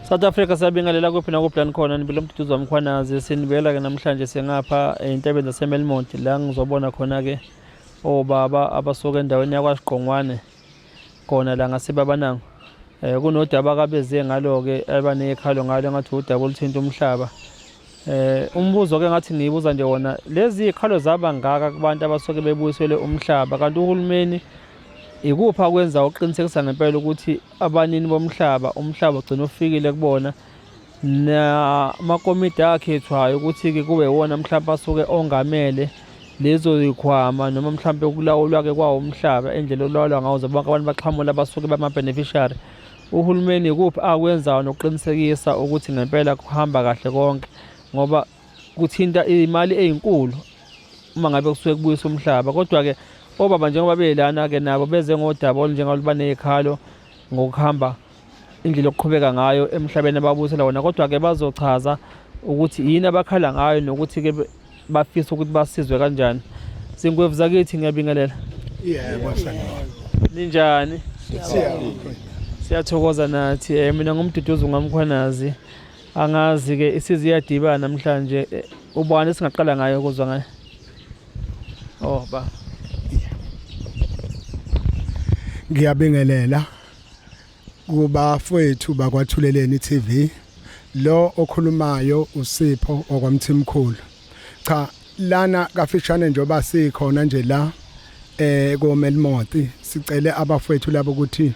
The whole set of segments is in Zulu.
South Africa siyabingelela kuphi nakuphi la nikhona nibile uMduduzi waMkhwanazi sinibela ke namhlanje singapha entabeni zaseMelmont la ngizobona khona ke obaba abasuka endaweni yakwaSigqongwane khona la ngaseBabanango eh kunodaba akabeze ngalo ke abanekhalo ngalo ngathi udaba oluthinta umhlaba eh umbuzo ke ngathi ngiyibuza nje wona lezi zikhalo zaba ngaka kubantu abasuke bebuyiselwe umhlaba kanti uhulumeni ikuphi akwenza uqinisekisa ngempela ukuthi abanini bomhlaba umhlaba ugcina ufikile kubona namakomidi akhethwayo ukuthi-ke kube iwona mhlawumpe asuke ongamele lezo zikhwama noma mhlawumpe ukulawulwa-ke kwawo umhlaba indlela olawulwa ngawo bonke abantu baxhamula abasuke bama-beneficiary uhulumeni ikuphi akwenzayo nokuqinisekisa ukuthi ngempela kuhamba kahle konke ngoba kuthinta imali ezinkulu uma ngabe kusuke kubuyiswa umhlaba kodwa-ke obaba njengoba belana-ke nabo beze ngodaba olunjengalo banezikhalo ngokuhamba indlela okuqhubeka ngayo emhlabeni ababuyisela wona kodwa-ke bazochaza ukuthi yini abakhala ngayo nokuthi-ke bafisa ukuthi basizwe kanjani zingwevu zakithi ngiyabingelela yebo sanibona ninjani siyabonga siyathokoza nathi um mina ngumduduzi ungamkhwanazi Angazi-ke isize iyadibana namhlanje eh, ubani esingaqala ngayo ukuzwa ngayo oh ba ngiyabingelela kubafowethu bakwathuleleni TV lo okhulumayo uSipho okwamthimkhulu cha lana kafishane njengoba sikhona nje la eh koMelmothi sicele abafowethu labo ukuthi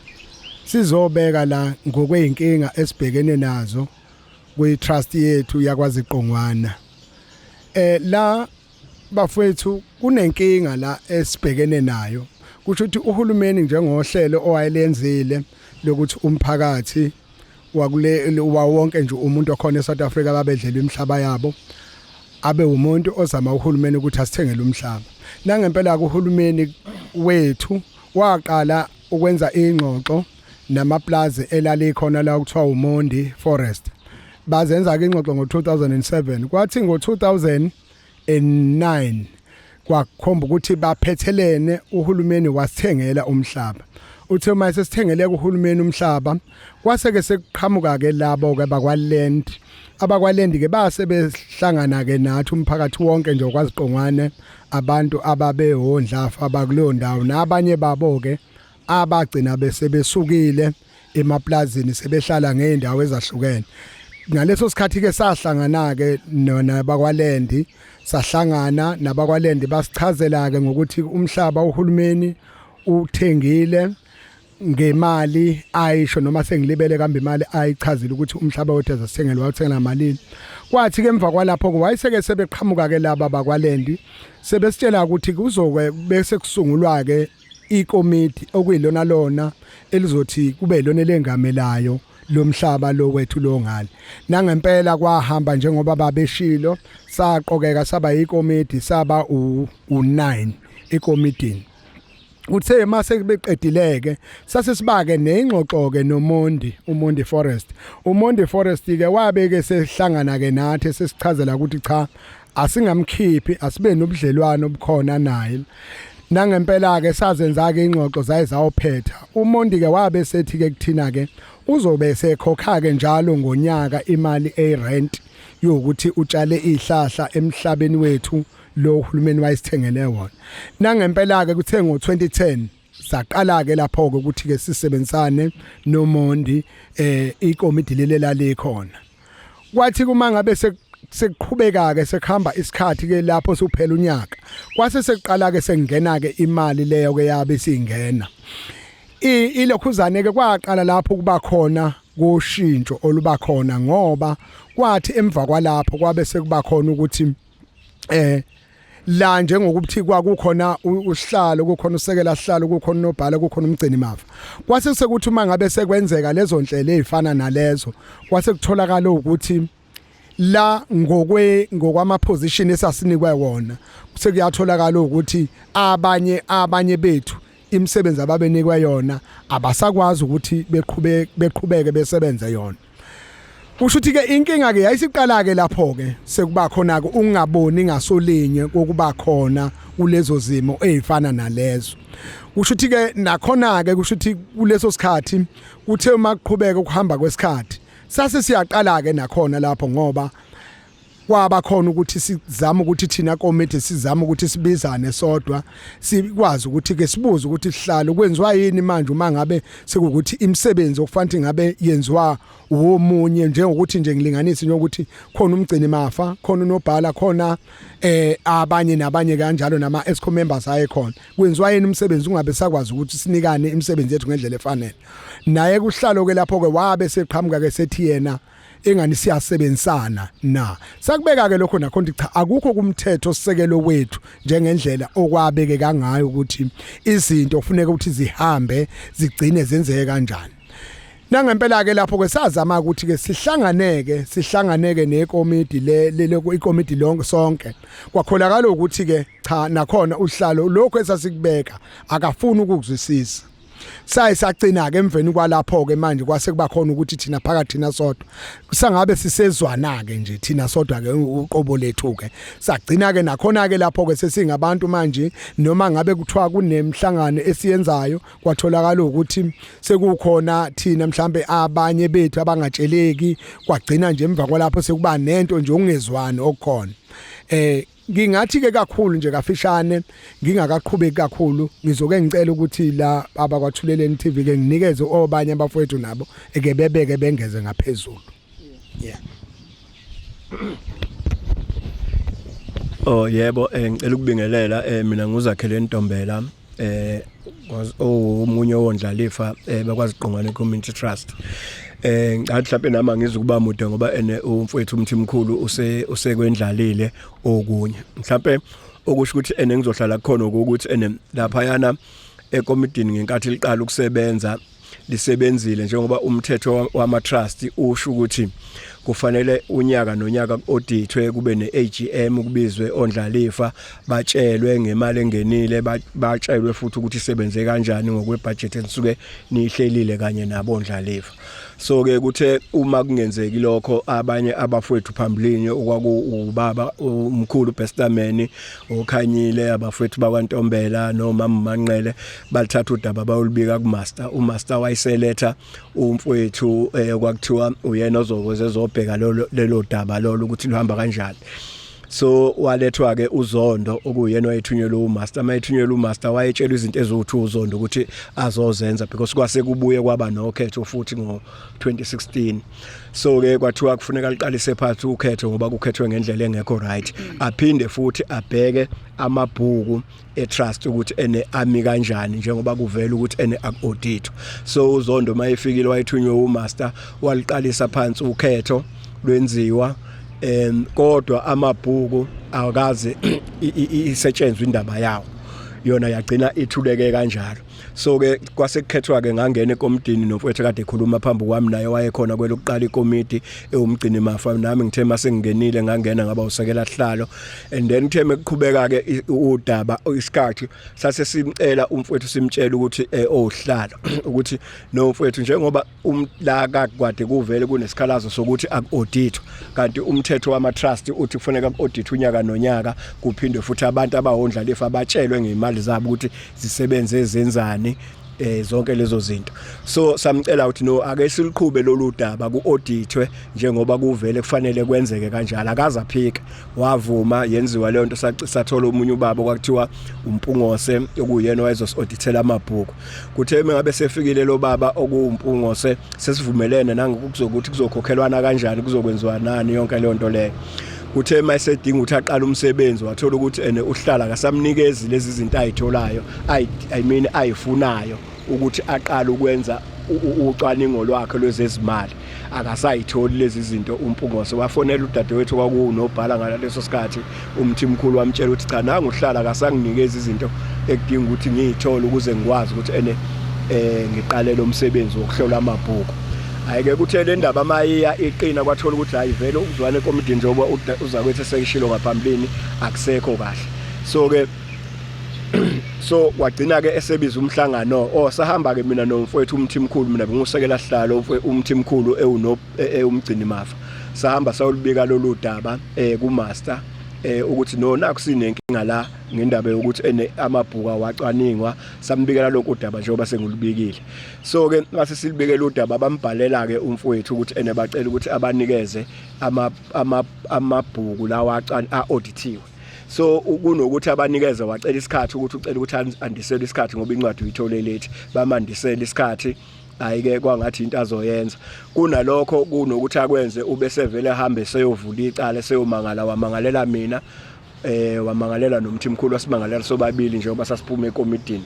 sizobeka la ngokweyinkinga esibhekene nazo kwi trust yethu yakwaziqongwana eh la bafowethu kunenkinga la esibhekene nayo kusho ukuthi uhulumeni njengohlelo owayelenzile lokuthi umphakathi wakule wawonke nje umuntu okhona eSouth Africa babedlela imihlaba yabo abe umuntu ozama uhulumeni ukuthi asithengele umhlaba nangempela uhulumeni wethu waqala ukwenza ingxoxo namaplazi elalikhona la kuthiwa uMondi Forest bazenza ke ingxoxo ngo2007 kwathi ngo2009 kwakhomba ukuthi baphethelene uhulumeni wasithengela umhlaba uthe uma sesithengele kuhulumeni umhlaba kwase ke sekuqhamuka ke labo ke bakwa land abakwa land ke base behlangana ke nathi umphakathi wonke nje okwaziqongwane abantu ababehondlafa abakuleyo ndawo nabanye babo ke abagcina bese besukile emaplazini sebehlala ngeendawo ezahlukene ngaleso sikhathi ke sahlangana ke nabakwalendi sahlangana nabakwalendi basichazela ke ngokuthi umhlaba uhulumeni uthengile ngemali ayisho noma sengilibele kambe imali ayichazile ukuthi umhlaba wethu azasithengela wawuthengela malini kwathi ke emva kwalapho wayeseke sebeqhamuka ke laba bakwalendi sebesitshela ukuthi kuzoke bese kusungulwa ke ikomiti okuyilona lona elizothi kube ilona elengamelayo lomhlaba lo wethu lo ngale nangempela kwahamba njengoba babeshilo saqokeka saba ikomiti saba u9 ekomidini uthe mase beqedileke sase sibake nengxoxo ke noMondi uMondi Forest uMondi Forest ke wabe ke sehlangana ke nathi sesichazela ukuthi cha asingamkhiphi asibe nobudlelwano obukhona naye nangempela ke sazenza ke ingxoxo zaye zawophetha uMondi ke wabe sethi ke kuthina ke uzobe sekhokha ke njalo ngonyaka imali eyrent yokuthi utshale ihlahla emhlabeni wethu lo uhulumeni wayesithengele wona nangempela ke kuthe ngo2010 saqala ke lapho ke ukuthi ke sisebenzisane noMondi eh ikomidi leli lalikhona kwathi kuma ngabe sekuqhubeka ke sekuhamba isikhathi ke lapho suphela unyaka kwase sekuqala ke sengena ke imali leyo ke yabe singena ilokhuzane ke kwaqala lapho kuba khona koshintsho oluba khona ngoba kwathi emva kwalapho kwabe sekuba khona ukuthi eh la njengokuthi kwakukhona usihlalo kukhona usekela sihlalo kukhona unobhala kukhona umgcini mafa kwase sekuthi uma ngabe sekwenzeka lezo nhlelo ezifana nalezo kwase kutholakala ukuthi la ngokwe ngokwama position esasinikwe wona sekuyatholakala ukuthi abanye abanye bethu imisebenzi ababenikwe yona abasakwazi ukuthi beqhubeke beqhubeke besebenze yona kusho ukuthi ke inkinga ke yayisiqala ke lapho ke sekuba khona ke ungaboni ngasolinye kokuba khona kulezo zimo ezifana nalezo kusho ukuthi ke nakhona ke kusho ukuthi kuleso sikhathi kuthe uma kuqhubeka ukuhamba kwesikhathi Sase siyaqala ke nakhona lapho, ngoba kwaba khona ukuthi sizama ukuthi thina committee sizama ukuthi sibizane sodwa, sikwazi ukuthi ke sibuze ukuthi sihlalo kwenziwa yini manje uma ngabe sekukuthi imisebenzi okufanele ngabe yenziwa womunye, njengokuthi nje ngilinganise njengokuthi khona umgcini mafa, khona unobhala, khona abanye nabanye kanjalo, nama EXCO members aye khona, kwenziwa yini umsebenzi ungabe sakwazi ukuthi sinikane imisebenzi yethu ngendlela efanele. Naye kuhlalo ke lapho ke wabe seqhamuka ke sethi yena engani siyasebenzisana na. Sakubeka ke lokho nakhona, cha, akukho kumthetho sisekelo wethu njengendlela okwabeke kangayo ukuthi izinto kufuneka ukuthi zihambe zigcine zenzeke kanjani. Nangempela ke lapho ke sazama ukuthi ke sihlanganeke nekomidi le ikomidi lonke sonke. Kwakholakala ukuthi ke cha, nakhona uhlalo lokho esasikubeka akafuni ukuzwisisa. Saye sagcina ke emveni kwalapho ke manje kwase kuba khona ukuthi thina phakathi thina sodwa kusangabe sisezwana ke nje thina sodwa ke uqobo lethu ke. Sagcina ke nakhona ke lapho ke sesingabantu manje, noma ngabe kuthiwa kunemhlangano esiyenzayo, kwatholakala ukuthi sekukhona thina mhlambe abanye bethu abangatsheleki. Kwagcina nje emva kwalapho sekuba nento nje ongezwani okukhona. Ngingathi ke kakhulu nje kafishane, ngingakaqhubeki kakhulu, ngizoke ngicela ukuthi la abakwathuleleni TV ke nginikeze obanye abafowethu nabo eke bebeke bengeze ngaphezulu, yeah. Oh yebo, ngicela ukubingelela. Mina nguZakhele Ntombela, omunye wondlalifa bakwaZiqongwane Community Trust. Ngicathi mhlawumbe nami angizukuba mude ngoba ene umfowethu uMthimkhulu usekwendlalile okunye. Mhlawumbe okusho ukuthi ene ngizohlala khona ukuthi ene lapha yana ekomidini ngenkathi liqala ukusebenza lisebenzile njengoba umthetho wama trust usho ukuthi kufanele unyaka nonyaka auditwe, kube neAGM, kubizwe ondlalifa batshelwe ngemali engenile, batshelwe futhi ukuthi isebenze kanjani ngokwebudget enisuke nihlelile kanye nabo ondlalifa. So ke kuthe uma kungenzeki lokho, abanye abafowethu phambilini okwaku ubaba umkhulu Bestameni okhanyile, abafowethu bakwaNtombela noma Manqele, balithatha udaba bayolubika kumaster. Umaster wayiseletha umfowethu kwakuthiwa uyena ozokweze ezobheka lelo daba lolo ukuthi luhamba kanjani. So walethwa ke uZondo, okuyena wayethunyelwe umaster. Mayethunyelwe umaster, wayetshelwa izinto eziwuthi uZondo ukuthi azozenza, because kwase kubuye kwaba nokhetho futhi ngo 2016. So ke kwathiwa kufuneka liqalise phansi ukhetho ngoba kukhethwe ngendlela engekho right, aphinde futhi abheke amabhuku etrust ukuthi ene ami kanjani njengoba kuvela ukuthi ene audit. So uZondo mayefikile, wayethunywe umaster, waliqalisa phansi ukhetho, lwenziwa, kodwa amabhuku akaze isetshenzwe indaba yawo, yona yagcina ithuleke kanjalo. So ke kwase kukhethwa ke, ngangena ekomidini nomfowethu kade ekhuluma phambi kwami, naye wayekhona kwelokuqala ikomiti ewumgcini mafa. Nami ngithe mase ngingenile ngangena ngaba usekela sihlalo. And then kuthe mekuqhubeka ke udaba isikhathi, sase simcela umfowethu, simtshela ukuthi ohlalo ukuthi no mfowethu, njengoba la kade kuvele kunesikhalazo sokuthi aku-auditwa, kanti umthetho wama-trust uthi kufuneka ku-audit unyaka nonyaka, kuphinde futhi abantu abawondlalifa batshelwe ngey'mali zabo ukuthi zisebenze zenzani, zonke lezo zinto. So samcela ukuthi no, ake siliqhube lolu daba, ku-auditwe njengoba kuvele kufanele kwenzeke kanjalo. Akaze aphika, wavuma, yenziwa leyo nto. Sathola omunye ubaba kwakuthiwa uMpungose, okuyena wayezosi-audithela amabhuku. Kuthe mengabe sefikile lo baba okuwuMpungose, sesivumelene nangokuzokuthi kuzokhokhelwana kanjani, kuzokwenziwa nani, yonke leyo nto leyo. Kuthe mayesedinga ukuthi aqale umsebenzi, wathola ukuthi ene uhlala akasamnikezi lezi zinto ayitholayo, I mean ayifunayo ukuthi aqale ukwenza ucwaningo lwakhe lwezezimali, akasayitholi lezi zinto uMpungose. Wafonela udadewethu kwakunobhala ngaleso sikhathi uMthimkhulu, wamtshela ukuthi cha, nangu uhlala akasanginikezi izinto ekudinga ukuthi ngiyithole ukuze ngikwazi ukuthi ene ngiqale lo msebenzi wokuhlola amabhuku. Ayike kuthe le ndaba mayiya iqina, kwathola ukuthi hayi vele ukuzwana ekomidini, njengoba uzakwethu eseyishilo ngaphambilini, akusekho kahle. So ke so kwagcina ke esebiza umhlangano. Oh, sahamba ke mina nomfowethu uMthimkhulu, mina bengusekela sihlalo, uMthimkhulu ewuno ewumgcini mafa. Sahamba sayolubika lolu daba ku master. Ukuthi no, nakho sinenkinga la ngendaba yokuthi ene amabhuku awacwaningwa. Sambikela lokhu udaba njengoba sengulubikile. So ke mase silibikela udaba, bambhalela ke umfowethu ukuthi ene bacela ukuthi abanikeze amabhuku lawa auditiwe. So kunokuthi abanikeze, wacela isikhathi, ukuthi ucela ukuthi andiselwe isikhathi ngoba incwadi uyithole late. Bamandisela isikhathi. Ayike, kwangathi into azoyenza kunalokho, kunokuthi akwenze, ube sevele ahambe seyovula icala, seyomangala. Wamangalela mina, wamangalela noMthimkhulu, wasimangalela sobabili njengoba sasiphuma ekomidini.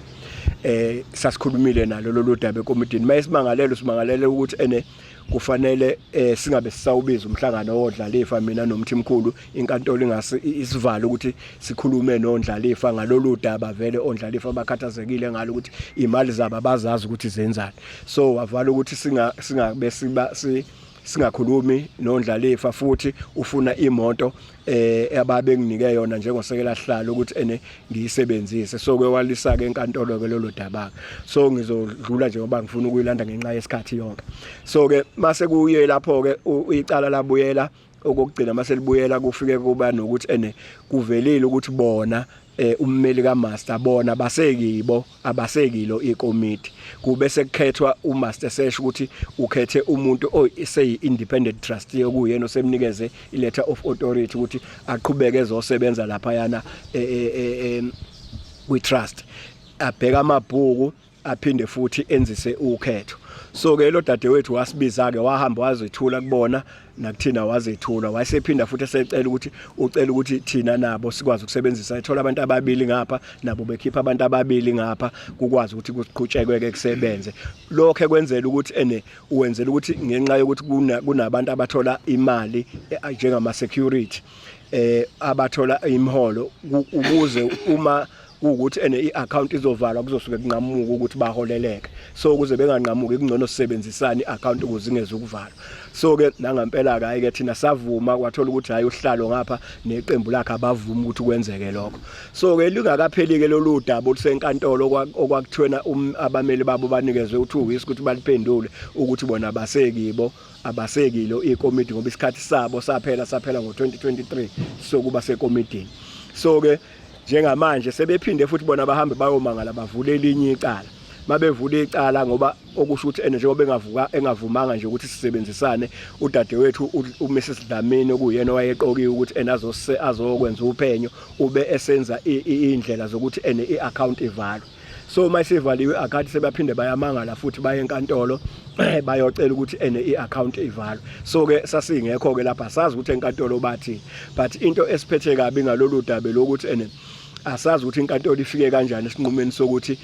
Sasikhulumile nalo lolu daba ekomidini. Mayesimangalela, usimangalele ukuthi ene kufanele singabe sisawubiza umhlangano wodlalifa, mina noMthimkhulu. Inkantolo ingase isivale ukuthi sikhulume nondlalifa ngalolu daba. Vele ondlalifa bakhathazekile ngalo ukuthi imali zabo abazazi ukuthi zenzani. So wavala ukuthi singabe siba singakhulumi nondlalifa. Futhi ufuna imoto ababenginike yona njengosekela sihlalo ukuthi ene ngiyisebenzise. So ke walisa ke enkantolo ke lolo daba. So ngizodlula nje ngoba ngifuna ukuyilanda ngenxa yesikhathi yonke. So ke mase kuye lapho ke icala labuyela okokugcina. Mase libuyela, kufike kuba nokuthi ene kuvelile ukuthi bona ummeli kaMaster, bona basekibo, abasekilo ikomiti. Kube sekukhethwa uMaster, sesho ukuthi ukhethe umuntu oseyi independent trustee, okuyena osemnikeze iletter of authority ukuthi aqhubeke ezosebenza lapha yana kwi trust, abheka amabhuku, aphinde futhi enzise ukhetho. So ke lo dadewethu wasibiza ke, wahamba wazethula kubona nakuthina wazethula. Wayesephinda futhi esecela ukuthi, ucela ukuthi thina nabo sikwazi ukusebenzisa, ethola abantu ababili ngapha, nabo bekhipha abantu ababili ngapha, kukwazi ukuthi kuqhutshekwe ke kusebenze. Lokho ekwenzela ukuthi ene uwenzela ukuthi ngenxa yokuthi kunabantu abathola imali njengama security, abathola imiholo, ukuze uma kuwukuthi ene i-account izovalwa, kuzosuke kunqamuka ukuthi baholeleke. So ukuze benganqamuki, kungcono sisebenzisane i-account ukuze ingeze ukuvalwa. So ke nangampela ke, hayi ke, thina savuma. Kwathola ukuthi hayi, uhlalo ngapha neqembu lakhe abavuma ukuthi kwenzeke lokho. So ke lingakapheli ke lolu daba olusenkantolo, okwakuthiwena abameli babo banikezwe u2 weeks ukuthi baliphendule ukuthi bona basekibo, abasekilo ikomiti, ngoba isikhathi sabo saphela ngo2023 sokuba sekomidini. So ke njengamanje sebephinde futhi bona bahambe bayomangala, bavule elinye icala. Mabevula icala, ngoba okusho ukuthi ene njengoba engavuka engavumanga nje ukuthi sisebenzisane, udadewethu uMrs Dlamini, okuyena owayeqokiwe ukuthi ena azose azokwenza uphenyo, ube esenza indlela zokuthi ene iaccount ivalwe. So uma isivaliwe i-account, sebaphinde bayamangala futhi, baye enkantolo bayocela ukuthi ene i-account ivalwe. So ke sasingekho ke lapha, sazi ukuthi enkantolo bathi, but into esiphethe kabi ngalolu daba lokuthi ene asazi ukuthi inkantolo ifike kanjani esinqumeni sokuthi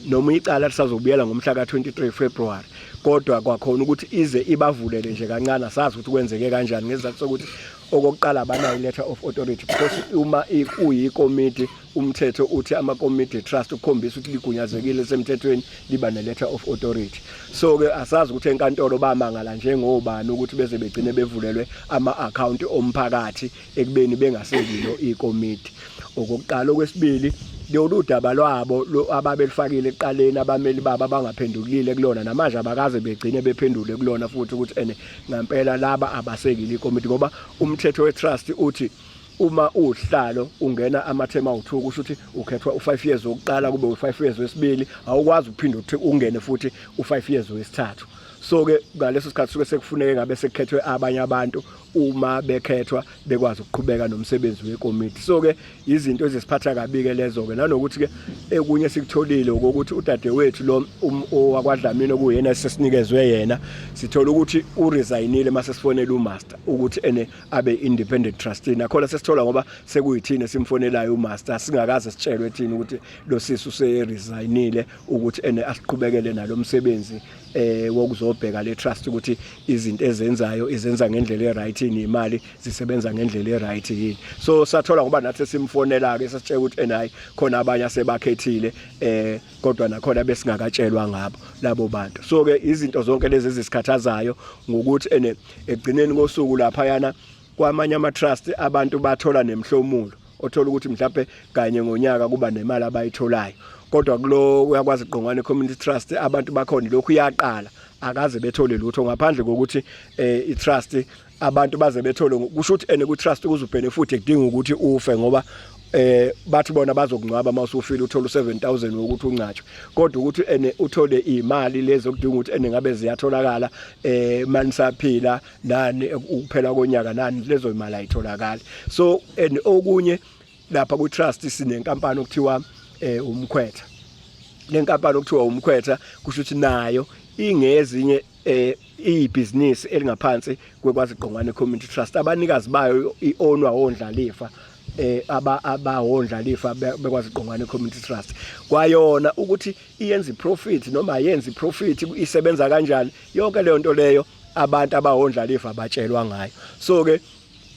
noma icala lisazobuyela ngomhla ka-23 February, kodwa kwakhona ukuthi ize ibavulele nje kancane. Asazi ukuthi kwenzeke kanjani, ngesizathu sokuthi okokuqala abanayo letter of authority, because uma kuyikomiti, umthetho uthi amakomiti trust, ukukhombisa ukuthi ligunyazekile semthethweni, liba ne-letter of authority. So ke asazi ukuthi enkantolo bamangala njengobani ukuthi beze begcine bevulelwe ama-akhawunti omphakathi ekubeni bengasekilo ikomiti. Okokuqala. Okwesibili, lolu daba lwabo lo ababelifakile ekuqaleni, abameli babo abangaphendukile kulona, namanje abakaze begcine bephendule kulona futhi ukuthi ene ngampela laba abasekile ikomiti, ngoba umthetho we-trust uthi uma uhlalo ungena amathema awu2, kusho ukuthi ukhethwa u5 years wokuqala, kube u5 years wesibili, awukwazi ukuphinde uthi ungene futhi u5 years wesithathu. So ke ngaleso sikhathi suke sekufuneke ngabe sekukhethwe abanye abantu, uma bekhethwa bekwazi ukuqhubeka nomsebenzi wekomiti. So ke izinto ezisiphatha kabi ke lezo ke. Nanokuthi ke ekunye sikutholile ukuthi udadewethu lo owakwaDlamini, okuyena sesinikezwe yena, sithola ukuthi uresignile mase sifonela umaster ukuthi ene abe independent trustee. Nakhona sesithola ngoba sekuyithina simfonelayo umaster, singakaze sitshelwe thina ukuthi lo sisi useresignile ukuthi ene asiqhubekele nalomsebenzi wokuzobheka le trust ukuthi izinto ezenzayo izenza ngendlela eright yini, imali zisebenza ngendlela eright yini. So sathola ngoba nathi simfonela ke, sasitshela ukuthi enayi khona abanye asebakhethile, kodwa nakhona besingakatshelwa ngabo labo bantu. So ke izinto zonke lezi ezisikhathazayo ngokuthi ene ekugcineni kosuku lapha yana kwamanye ama trust abantu bathola nemhlomulo, othola ukuthi mhlawumbe kanye ngonyaka kuba nemali abayitholayo, kodwa kulo uyakwazi Qongwane Community Trust abantu bakhona lokhu iyaqala akaze bethole lutho ngaphandle kokuthi i-trust. Abantu baze bethole, kusho ukuthi ene ku trust ukuze ubenefit kudinga ukuthi ufe, ngoba bathi bona bazokungcwaba mawusufile, uthola u7000 wokuthi ungcatshwe. Kodwa ukuthi ene uthole imali lezo kudinga ukuthi ene ngabe ziyatholakala manisaphila nani, ukuphela konyaka nani, lezo imali ayitholakali. So and okunye lapha ku trust sinenkampani okuthiwa umkhwetha. Lenkampani okuthiwa umkhwetha, kusho ukuthi nayo ingezinye ibhizinisi elingaphansi kwekwazi Qongwane Community Trust. Abanikazi bayo iownwa ondlalifa, aba abawondlalifa bekwazi Qongwane Community Trust. Kwayona ukuthi iyenza iprofit noma ayenza iprofit, isebenza kanjani, yonke leyo nto leyo abantu abawondlalifa abatshelwa ngayo. So ke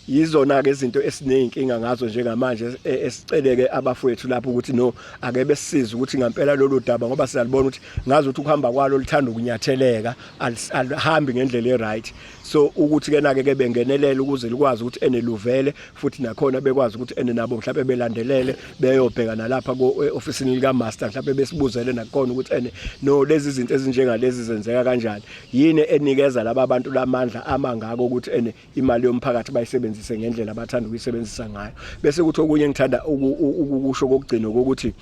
yizona ke izinto esineyinkinga ngazo njengamanje, esiceleke abafowethu lapho ukuthi no, ake besisize ukuthi ngempela lolu daba, ngoba siyalibona ukuthi ngazi ukuthi ukuhamba kwalo lithanda ukunyatheleka, alihambi ngendlela eright. So ukuthi ke nake ke bengenelela ukuze likwazi ukuthi ene luvele futhi, nakhona bekwazi ukuthi ene nabo mhlawumbe belandelele, beyobheka nalapha ku ofisini lika master, mhlawumbe besibuzele nakhona ukuthi ene no, lezi zinto ezinjengalezi zenzeka kanjani, yini enikeza laba bantu lamandla amangako ukuthi ene imali yomphakathi bayisebenzise ngendlela abathanda ukuyisebenzisa ngayo. Bese kuthi okunye engithanda ukusho kokugcina ukuthi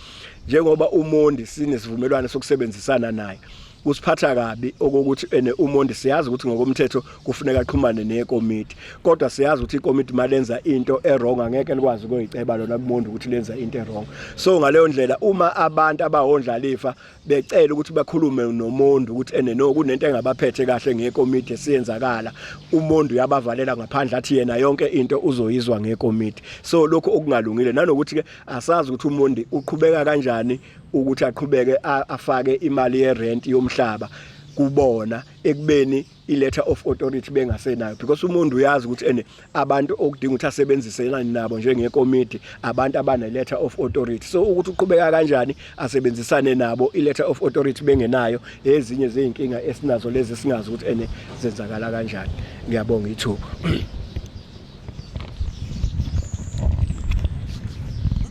njengoba uMondi sinesivumelwano sokusebenzisana naye, kusiphatha kabi okokuthi ene uMondi siyazi ukuthi ngokomthetho kufuneka axhumane nekomiti, kodwa siyazi ukuthi ikomiti malenza into ewrong angeke likwazi ukuyiceba lona kuMondi ukuthi lenza into ewrong. So ngaleyo ndlela uma abantu abawondlalifa becela ukuthi bakhulume noMondi ukuthi ene no, kunento engabaphethe kahle ngekomiti esiyenzakala, uMondi uyabavalela ngaphandle, athi yena yonke into uzoyizwa ngekomiti. So lokho okungalungile, nanokuthi ke asazi ukuthi uMondi uqhubeka kanjani ukuthi aqhubeke afake imali yerent yomhlaba kubona ekubeni i-letter of authority bengasenayo, because umuntu uyazi ukuthi ene abantu okudinga ukuthi asebenzise nabo njengekomiti abantu abane letter of authority. So ukuthi uqhubeka kanjani asebenzisane nabo i-letter of authority bengenayo, ezinye zezinkinga esinazo lezi singazi ukuthi ene zenzakala kanjani. Ngiyabonga ithuba.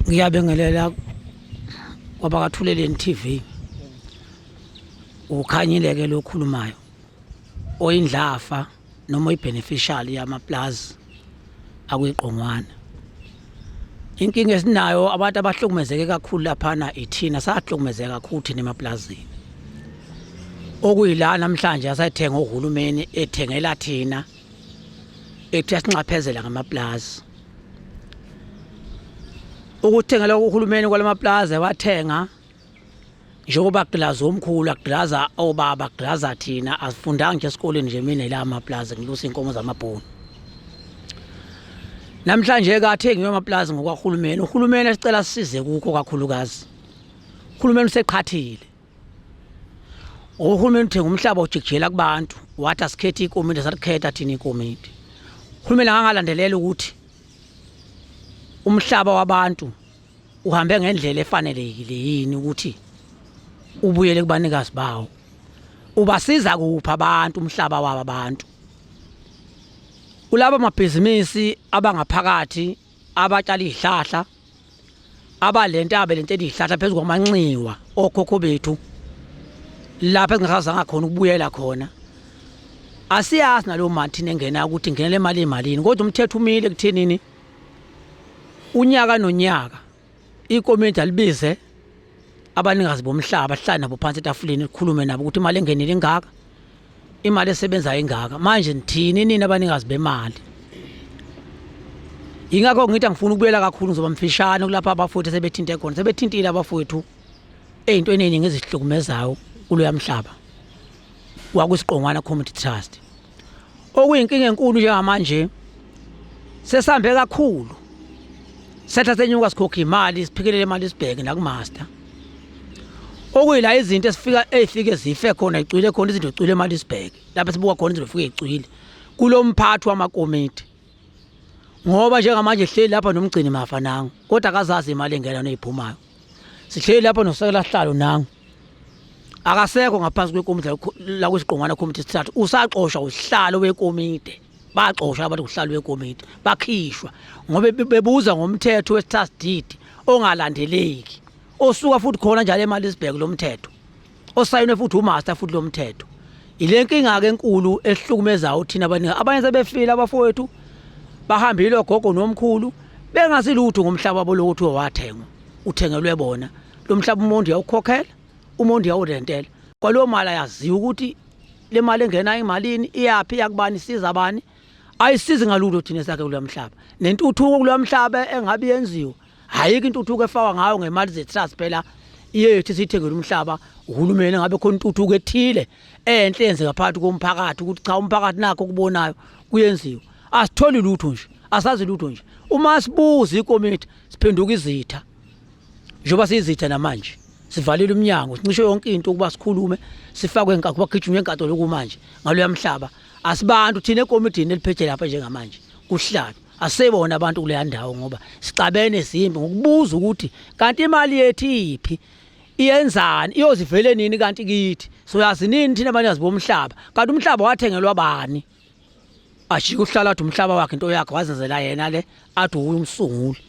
Ngiyabingelela kwabakaThuleleni TV. Ukhanyile ke lokhulumayo oyindlafa noma oyibeneficial yamaplazi akwiqongwana. Inkinga esinayo, abantu abahlukumezeke kakhulu laphana ithina, sahlukumezeka kakhulu thina emaplazini, okuyila namhlanje asayithenga uhulumeni, ethengela thina, ethi asinxaphezela ngamaplazi. Ukuthengela uhulumeni kwalamaplazi wathenga njengoba gilaza omkhulu, agilaza obaba, agilaza thina, asifundanga nje esikoleni nje. Mina la amaplazi ngilusa inkomo zamabhunu. Namhlanje kathengiwe amaplazi ngokwahulumeni. Uhulumeni esicela sisize kukho kakhulukazi, uhulumeni useqhathile. Uhulumeni uthenga umhlaba, ujikijela kubantu, wathi asikhethe ikomiti, salikhetha thina ikomiti. Uhulumeni angangalandelela ukuthi umhlaba wabantu uhambe ngendlela efanelekile yini ukuthi ubuyele kubanikazi bawo. Ubasiza kuphi abantu umhlaba wabo abantu kulaba mabhizinisi abangaphakathi abatshala izihlahla, abalenta belento izihlahla phezu kwamanxiwa okhokho bethu, lapha esingasazanga khona ukubuyela khona? Asiyazi naleyo mali thina engena ukuthi ingena le mali imalini, kodwa umthetho umile kuthenini unyaka nonyaka ikomiti alibize abanikazi bomhlaba, hlale nabo phansi etafuleni, likhulume nabo ukuthi imali engenile ingaka, imali esebenzayo ingaka. Manje nithini nini abanikazi bemali? Yingakho ngithi angifuni ukubuyela kakhulu, ngizoba mfishane kulapha abafowethu sebethinte khona, sebethintile abafowethu ey'ntweni ey'ningi ezihlukumezayo kuloya mhlaba wakwisiqongwana Community Trust, okuyinkinga enkulu njengamanje. Sesambe kakhulu, setha senyuka, sikhokha imali, siphikelele imali, sibheke nakumaster, okuyila izinto esifika ezifike zife khona, icwile khona izinto, icwile imali. Sibheke lapho sibuka khona izinto zifike icwile kulo mphathi wamakomiti, ngoba njengamanje sihleli lapha nomgcini mafa nangu, kodwa akazazi imali engena neyiphumayo. Sihleli lapha nosekela sihlalo nangu, akasekho ngaphansi kwekomiti lakwisiqongwana community sithathu, usaxoshwa usihlalo wekomiti. Baxoshwa abantu kuhlalo wekomiti, bakhishwa ngoba bebuza ngomthetho we-trust deed ongalandeleki, osuka futhi khona njalo eMaritzburg, lo mthetho osayinwe futhi umaster futhi lo mthetho. Ile nkinga ke enkulu ehlukumezayo thina abaningi. Abanye sebefile abafowethu, bahambile ogogo nomkhulu bengasilutho ngomhlaba wabo lokuthi wathengwa, uthengelwe bona. Lo mhlaba umuntu uyawukhokhela, umuntu uyawurentela. Kwaleyo mali ayaziwa ukuthi le mali engena imalini, iyaphi, iyakubani, isiza bani. Ayisizi ngalutho thina esakhe kuloya mhlaba. Nentuthuko kuloya mhlaba engabe yenziwa, ayikho intuthuko efakwa ngayo ngemali ze-trust. Phela yethu siyithengele umhlaba uhulumeni, ngabe khona intuthuko ethile enhle yenzeka phakathi komphakathi ukuthi cha, umphakathi nakho okubonayo kuyenziwa. Asitholi lutho nje, asazi lutho nje. Uma sibuza ikomiti siphenduka izitha, njengoba siyizitha namanje sivalile umnyango, sincishe yonke into ukuba sikhulume, sifakwe enkakho, bagijinywe enkantolo kumanje ngaloya mhlaba. Asibantu thina ekomidini eliphethe lapha njengamanje kuhlalo, asebona abantu kuleya ndawo ngoba sixabene simbi ngokubuza ukuthi kanti imali yethu iphi, iyenzani, iyozivele nini kanti kithi, soyazi nini thina abanikazi bomhlaba, kanti umhlaba wathengelwa bani? Ajike uhlala athi umhlaba wakhe, into yakhe, wazenzela yena le, athi uye umsunguli.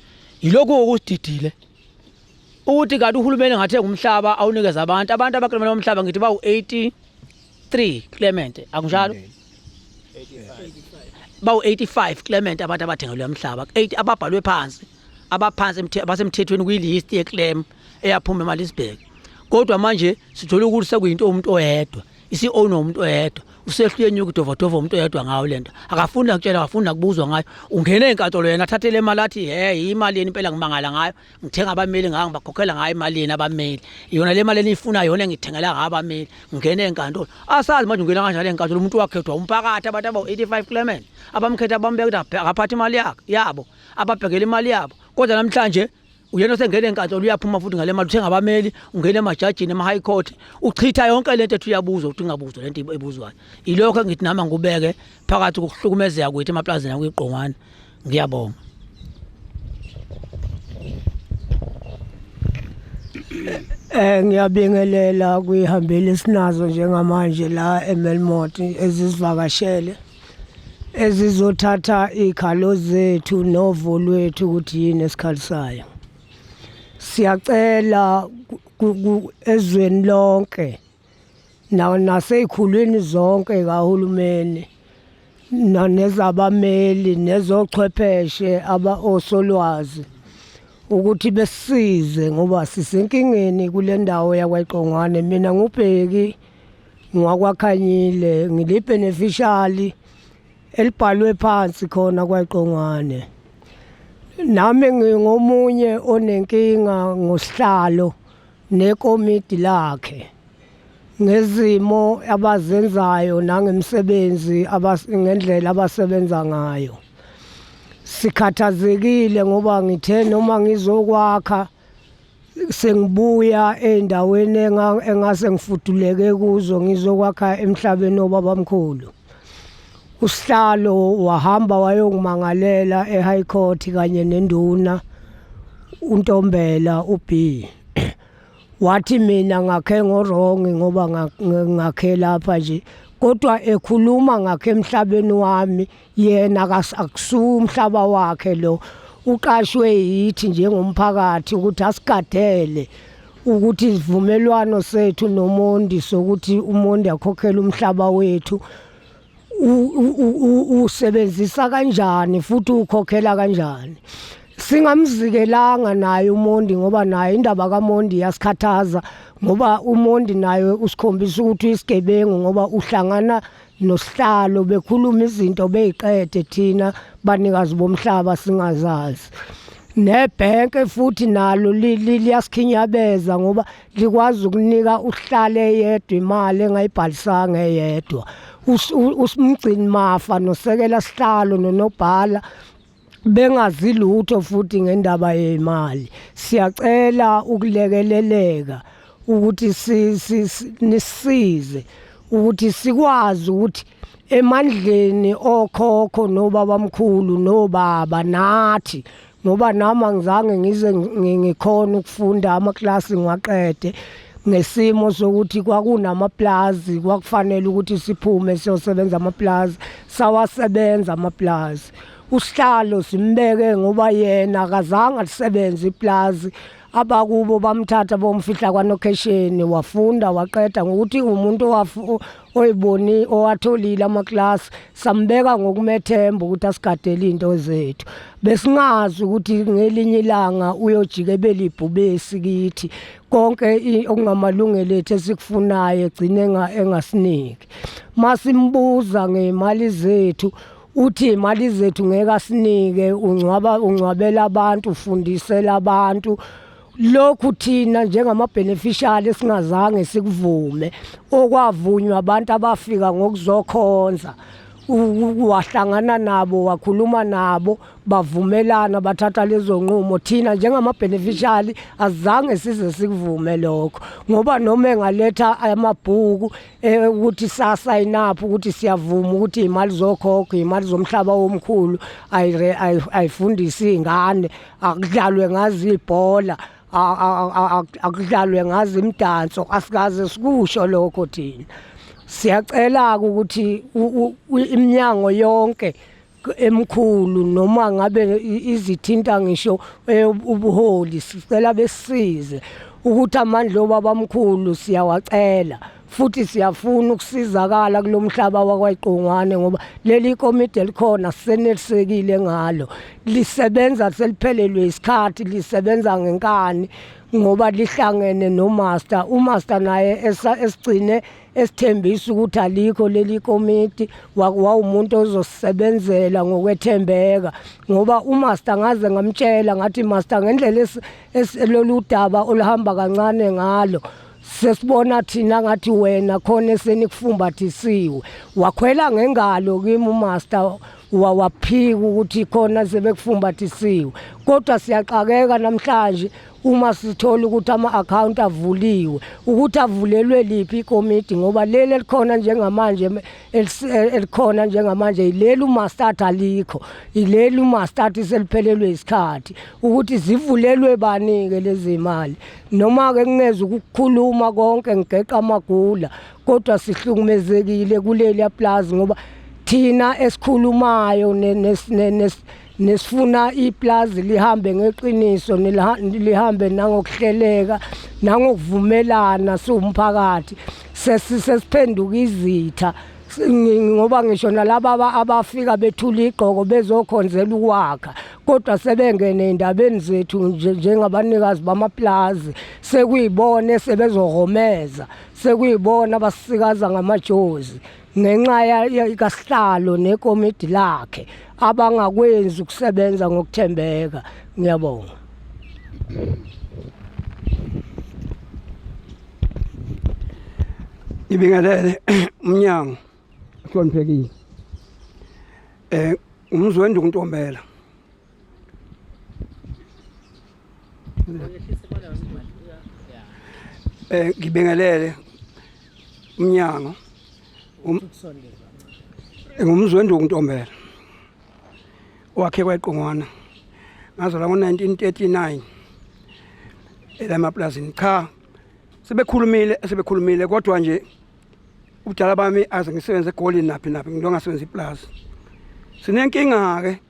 Yilokhu okusididile ukuthi kanti uhulumeni ngathenga umhlaba awunikeza abantu, abantu abaklemela umhlaba ngithi bawu-83 Clement, akunjalo? Bawu-85 Clement abantu abathengelwe umhlaba, 8 ababhalwe phansi, abaphansi abasemthethweni kwi-list ye-claim eyaphuma eMalisburg. Kodwa manje sithola ukuthi sekuyinto umuntu oyedwa isi-owner, umuntu oyedwa usehluye enyuka idovadova, umuntu oyedwa ngayo lento akafuni nakutshela, akafuni nakubuzwa ngayo. Ungene enkantolo yena athathe le mali athi he, imali yeni impela, ngimangala ngayo, ngithenga abameli ngayo, ngibakhokhela ngayo imali yeni abameli, yona le mali eniyifuna yona engithengela ngayo abameli. Ngene enkantolo, asazi manje ungena kanjani enkantolo umuntu wakhethwa umphakathi, abantu abawu-85 Clement abamkhetha, bambeka ukuthi akaphathe imali yakhe yabo, ababhekele imali yabo. Kodwa namhlanje uyena osengena enkantolo, uyaphuma futhi ngale mali uthenga abameli, ungena emajajini ema-high court, uchitha yonke lento ethi uyabuzwa ukuthi ingabuzwa lento ebuzwayo. Ilokho engithi nami ngikubeke phakathi kokuhlukumezeka kwethu emaplazini akwiqongwana. Ngiyabonga. Ngiyabingelela kwihambeli esinazo njengamanje la eMelmoth ezisivakashele, ezizothatha ikhalo zethu novo lwethu ukuthi yini esikhalisayo. Siyacela ezweni lonke na nasezikhulwini zonke kahulumeni nezabameli nezochwepheshe aba osolwazi ukuthi besisize ngoba sisenkingeni kule ndawo yakwaQongwane. Mina ngubheki ngwakwaKhanyile, ngili-beneficiary elibhalwe phansi khona kwaQongwane. Nami ngingomunye onenkinga ngosihlalo nekomidi lakhe ngezimo abazenzayo nangemisebenzi ngendlela abasebenza ngayo. Sikhathazekile ngoba ngithe noma ngizokwakha sengibuya ey'ndaweni engase ngifuduleke kuzo, ngizokwakha emhlabeni obabamkhulu, usihlalo wahamba wayongimangalela e-high court kanye nenduna uNtombela uB, wathi mina ngakhe ngo-wrong ngoba ngakhe lapha nje, kodwa ekhuluma ngakhe emhlabeni wami yena akusuka umhlaba wakhe lo, uqashwe yithi njengomphakathi ukuthi asigadele ukuthi isivumelwano sethu noMondi sokuthi uMondi akhokhele umhlaba wethu usebenzisa kanjani futhi ukhokhela kanjani. Singamzikelanga naye uMondi ngoba naye indaba kaMondi iyasikhathaza, ngoba uMondi naye usikhombisa ukuthi uyisigebengu, ngoba uhlangana nosihlalo bekhuluma izinto beyiqede, thina banikazi bomhlaba singazazi. Nebhenke futhi nalo liyasikhinyabeza ngoba likwazi ukunika uhlale yedwa imali engayibhalisanga eyedwa. Umgcini mafa nosekela sihlalo nonobhala bengazi lutho futhi ngendaba yemali. Siyacela ukulekeleleka ukuthi nisisize ukuthi sikwazi ukuthi emandleni okhokho nobabamkhulu nobaba nathi, ngoba nami angizange ngize ngikhona ukufunda amaklasi ngiwaqede ngesimo sokuthi kwakunamaplazi, kwakufanele ukuthi siphume siyosebenza amaplazi, sawasebenza amaplazi. Usihlalo simbeke ngoba yena akazange alisebenze iplazi. Abakubo bamthatha bomfihla kwanokhesheni, wafunda waqeda ngokuthi umuntu oyiboni owatholile amaklasi, sambeka ngokumethemba ukuthi asigadele into zethu. Besingazi ukuthi ngelinye ilanga uyojike belibhubesi kithi, konke okungamalungelo ethu esikufunayo egcine engasiniki. Masimbuza ngemali zethu, uthi imali zethu ngeke asinike, ungcwaba, ungcwabela abantu, ufundisela abantu. Lokhu thina njengama-beneficiary singazange sikuvume. Okwavunywa abantu abafika ngokuzokhonza, wahlangana nabo, wakhuluma nabo, bavumelana, bathatha lezo nqumo. Thina njengama-beneficiary azange size sikuvume lokho, ngoba noma engaletha amabhuku ukuthi sa-sign up ukuthi siyavuma ukuthi imali zokhokho, imali zomhlaba omkhulu, ayifundisi izingane, akudlalwe ngazo ibhola, akudlalwe ngazo imidanso, asikaze sikusho lokho. Thina siyacela ukuthi iminyango yonke emkhulu, noma ngabe izithinta ngisho ubuholi, sicela besisize ukuthi amandla obabamkhulu siyawacela, futhi siyafuna ukusizakala kulomhlaba wakwaQongwane, ngoba leli komiti elikhona sisenelisekile ngalo, lisebenza seliphelelwe isikhathi, lisebenza ngenkani ngoba lihlangene nomaster. Umaster naye esigcine esithembisa ukuthi alikho leli komiti, wawumuntu ozosebenzela ngokwethembeka, ngoba umaster ngaze ngamtshela ngathi, "Master, ngendlela lolu daba oluhamba kancane ngalo, sesibona thina ngathi wena khona esenikufumbathisiwe." Wakhwela ngengalo kimi umaster, wawaphika ukuthi khona sebekufumbathisiwe. Kodwa siyaxakeka namhlanje uma sithola ukuthi ama-account avuliwe, ukuthi avulelwe liphi ikomiti, ngoba leli elikhona njengamanje, elikhona njengamanje yileli umaster athi alikho, ileli umaster athi seliphelelwe isikhathi. Ukuthi zivulelwe bani-ke lezi mali? Noma-ke kungeza ukukhuluma konke ngigeqa amagula, kodwa sihlukumezekile kuleli plaza, ngoba thina esikhulumayo nesifuna iplazi lihambe ngeqiniso, lihambe nangokuhleleka nangokuvumelana siwumphakathi, sesiphenduka izitha, ngoba ngisho nalaba abafika bethula igqoko bezokhonzela ukwakha, kodwa sebengene ey'ndabeni zethu njengabanikazi bamaplazi, sekuyibona sebezohomeza, sekuyibona abasikaza ngamajozi ngenxa kasihlalo nekomidi lakhe abangakwenzi ukusebenza ngokuthembeka. Ngiyabonga. Ngibingelele umnyango ohloniphekile. Umzwendi uNtombela. Ngibingelele umnyango. Ngumzwendi uNtombela. Wakhe kwaQongwana. Ngazalwa ngo-1939 elamaplazini. Cha, sebekhulumile, sebekhulumile, kodwa nje ubudala bami aze ngisebenze eGoli naphi naphi, ngilo ngasebenza iplazi. Sinenkinga ke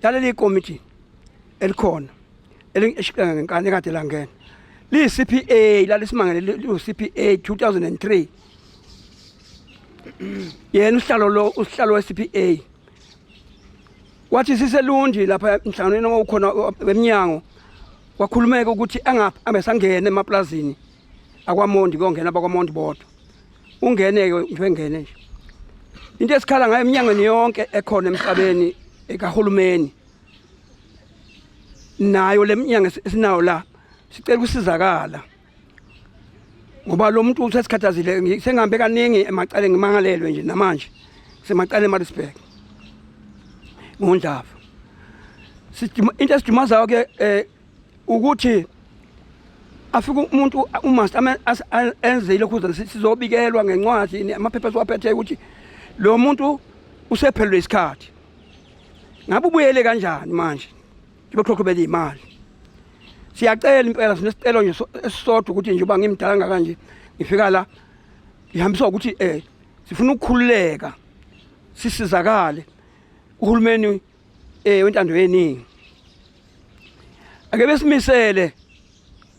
yaleli komiti elikhona elishiqeka ngenkani ekade langena, liyi-CPA, lalisimangele liwu-CPA 2003. Yena usihlalo lo, usihlalo we-CPA, wathi siselundi lapha emhlanganweni owukhona wemnyango, kwakhulumeka ukuthi abesangena emaplazini akwaMondi, kuyongena abakwaMondi bodwa. Ungene-ke nje, engene nje. Into esikhala ngayo eminyangweni yonke ekhona emhlabeni ekahulumeni, nayo le minyango esinayo la, sicela ukusizakala, ngoba lo muntu usesikhathazile. Sengihambe kaningi emacaleni, ngimangalelwe nje namanje semacaleni eMaritzburg ngondlava. Into esidumazayo ke ukuthi afike umuntu umaster enze ilokhu, sizobikelwa ngencwadi, amaphepha esiwaphethe, ukuthi lo muntu usephelelwe isikhathi. Ngabe ubuyele kanjani manje njengoba imali? Siyacela impela, sinesicelo nje esisodwa, ukuthi njengoba ngimdala kangaka ngifika la, ngihambiswa ukuthi sifuna ukukhululeka, sisizakale. Uhulumeni wentando yeningi ake besimisele.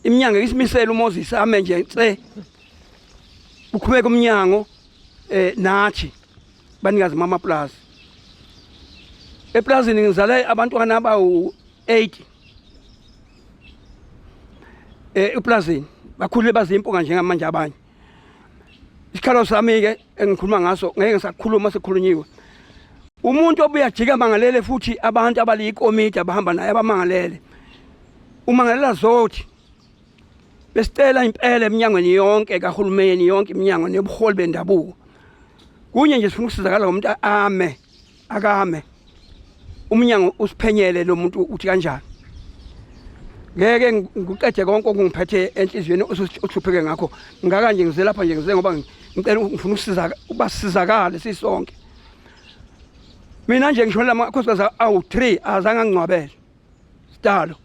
Iminyango isimisele uMoses ame nje nse uqhubeka umnyango nathi banikazi mamaplazi. Eplazini ngizale abantwana abawu 8 eplazini, bakhulile bazimpunga njengamanje abanye. Isikhalo sami ke engikhuluma ngaso ngeke ngisakhuluma, sekukhulunyiwe. Umuntu obuya jika mangalele futhi abantu abaliyikomiti abahamba naye abamangalele, umangalela zothi besicela impela eminyangweni yonke kahulumeni, yonke iminyango nebuholi bendabuko. Kunye nje sifuna ukusizakala ngomuntu ame akame umnyango usiphenyele lo muntu uthi kanjani. Ngeke ngikuqede konke okungiphethe enhliziyweni uhlupheke ngakho ngaka nje. Ngize lapha nje, ngize ngoba ngicela, ngifuna ukusiza ubasizakale sisonke. Mina nje ngishonela amakhosikazi awu-3, azange angingcwabele sidalo.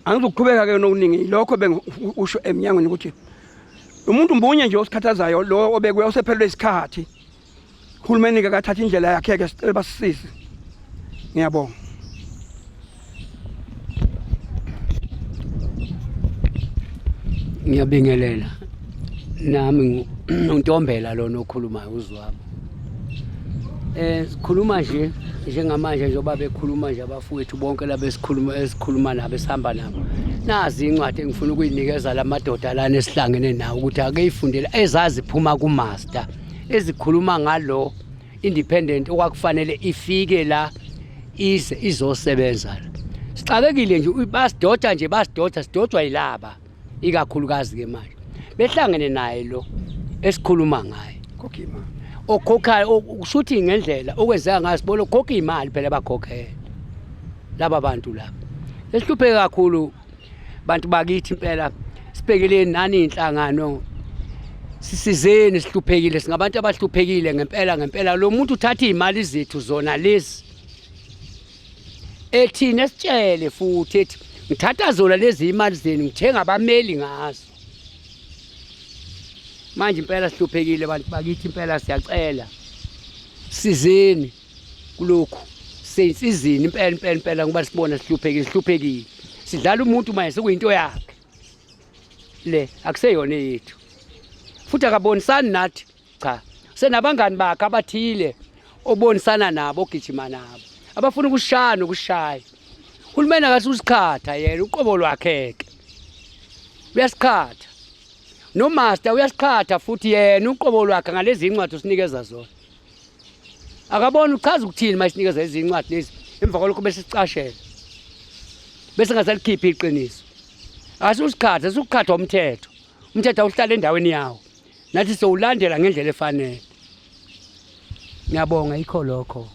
Angizukuqhubeka ke nokuningi, lokho bengikusho eminyangweni ukuthi umuntu mbunye nje osikhathazayo lo obekwe osephelelwe isikhathi. Uhulumeni ke kathatha indlela yakhe ke, sicela basisize. Ngiyabonga. Ngiyabingelela. Nami uNtombela lona okhulumayo, uzwabo. Sikhuluma nje njengamanje, njengoba bekhuluma nje abafowethu bonke laba esikhuluma esikhuluma nabo, esihamba nabo. Nazi incwadi engifuna ukuyinikeza lamadoda lana esihlangene nawo ukuthi ake ifundele, ezaziphuma ku-master, ezikhuluma ngalo independent okwakufanele ifike la ize izosebenza la. Sixakekile nje, basidoda nje, basidoda, sidodwa yilaba ikakhulukazi ke manje behlangene naye lo esikhuluma ngaye. Khokha imali. Okhokhayo, kusho ukuthi ngendlela okwenzeka ngayo sibona ukhokha imali phela, bakhokhele laba bantu laba. Esihlupheke kakhulu bantu bakithi impela. Sibhekeleni nani inhlangano, sisizeni, sihluphekile, singabantu abahluphekile ngempela ngempela. Lo muntu uthatha izimali zethu zona lezi, ethini esitshele futhi, ethi ngithatha zona lezi imali zenu, ngithenga abameli ngazo. Manje impela sihluphekile bantu bakithi impela, siyacela sizeni kulokhu, sensizini impela impela impela, ngoba sibona sihluphekile, sihluphekile. Sidlala umuntu manje, sekuyinto yakhe le, akuseyona eyethu futhi akabonisani nathi. Cha, senabangani bakhe abathile obonisana nabo, ogijima nabo, abafuna ukushaya nokushaya. Uhulumeni akathi usikhatha yena uqobo lwakhe-ke, uyasikhatha nomaster, uyasikhatha futhi yena uqobo lwakhe ngalezi incwadi usinikeza zona. Akabona uchaza ukuthini uma isinikeza lezi incwadi lezi, emva kwalokho bese sicashela, bese ngasalikhiphi iqiniso. Asusikhatha, sukukhathwa umthetho. Umthetho awuhlala endaweni yawo, nathi sowulandela ngendlela efanele. Ngiyabonga, yikho lokho.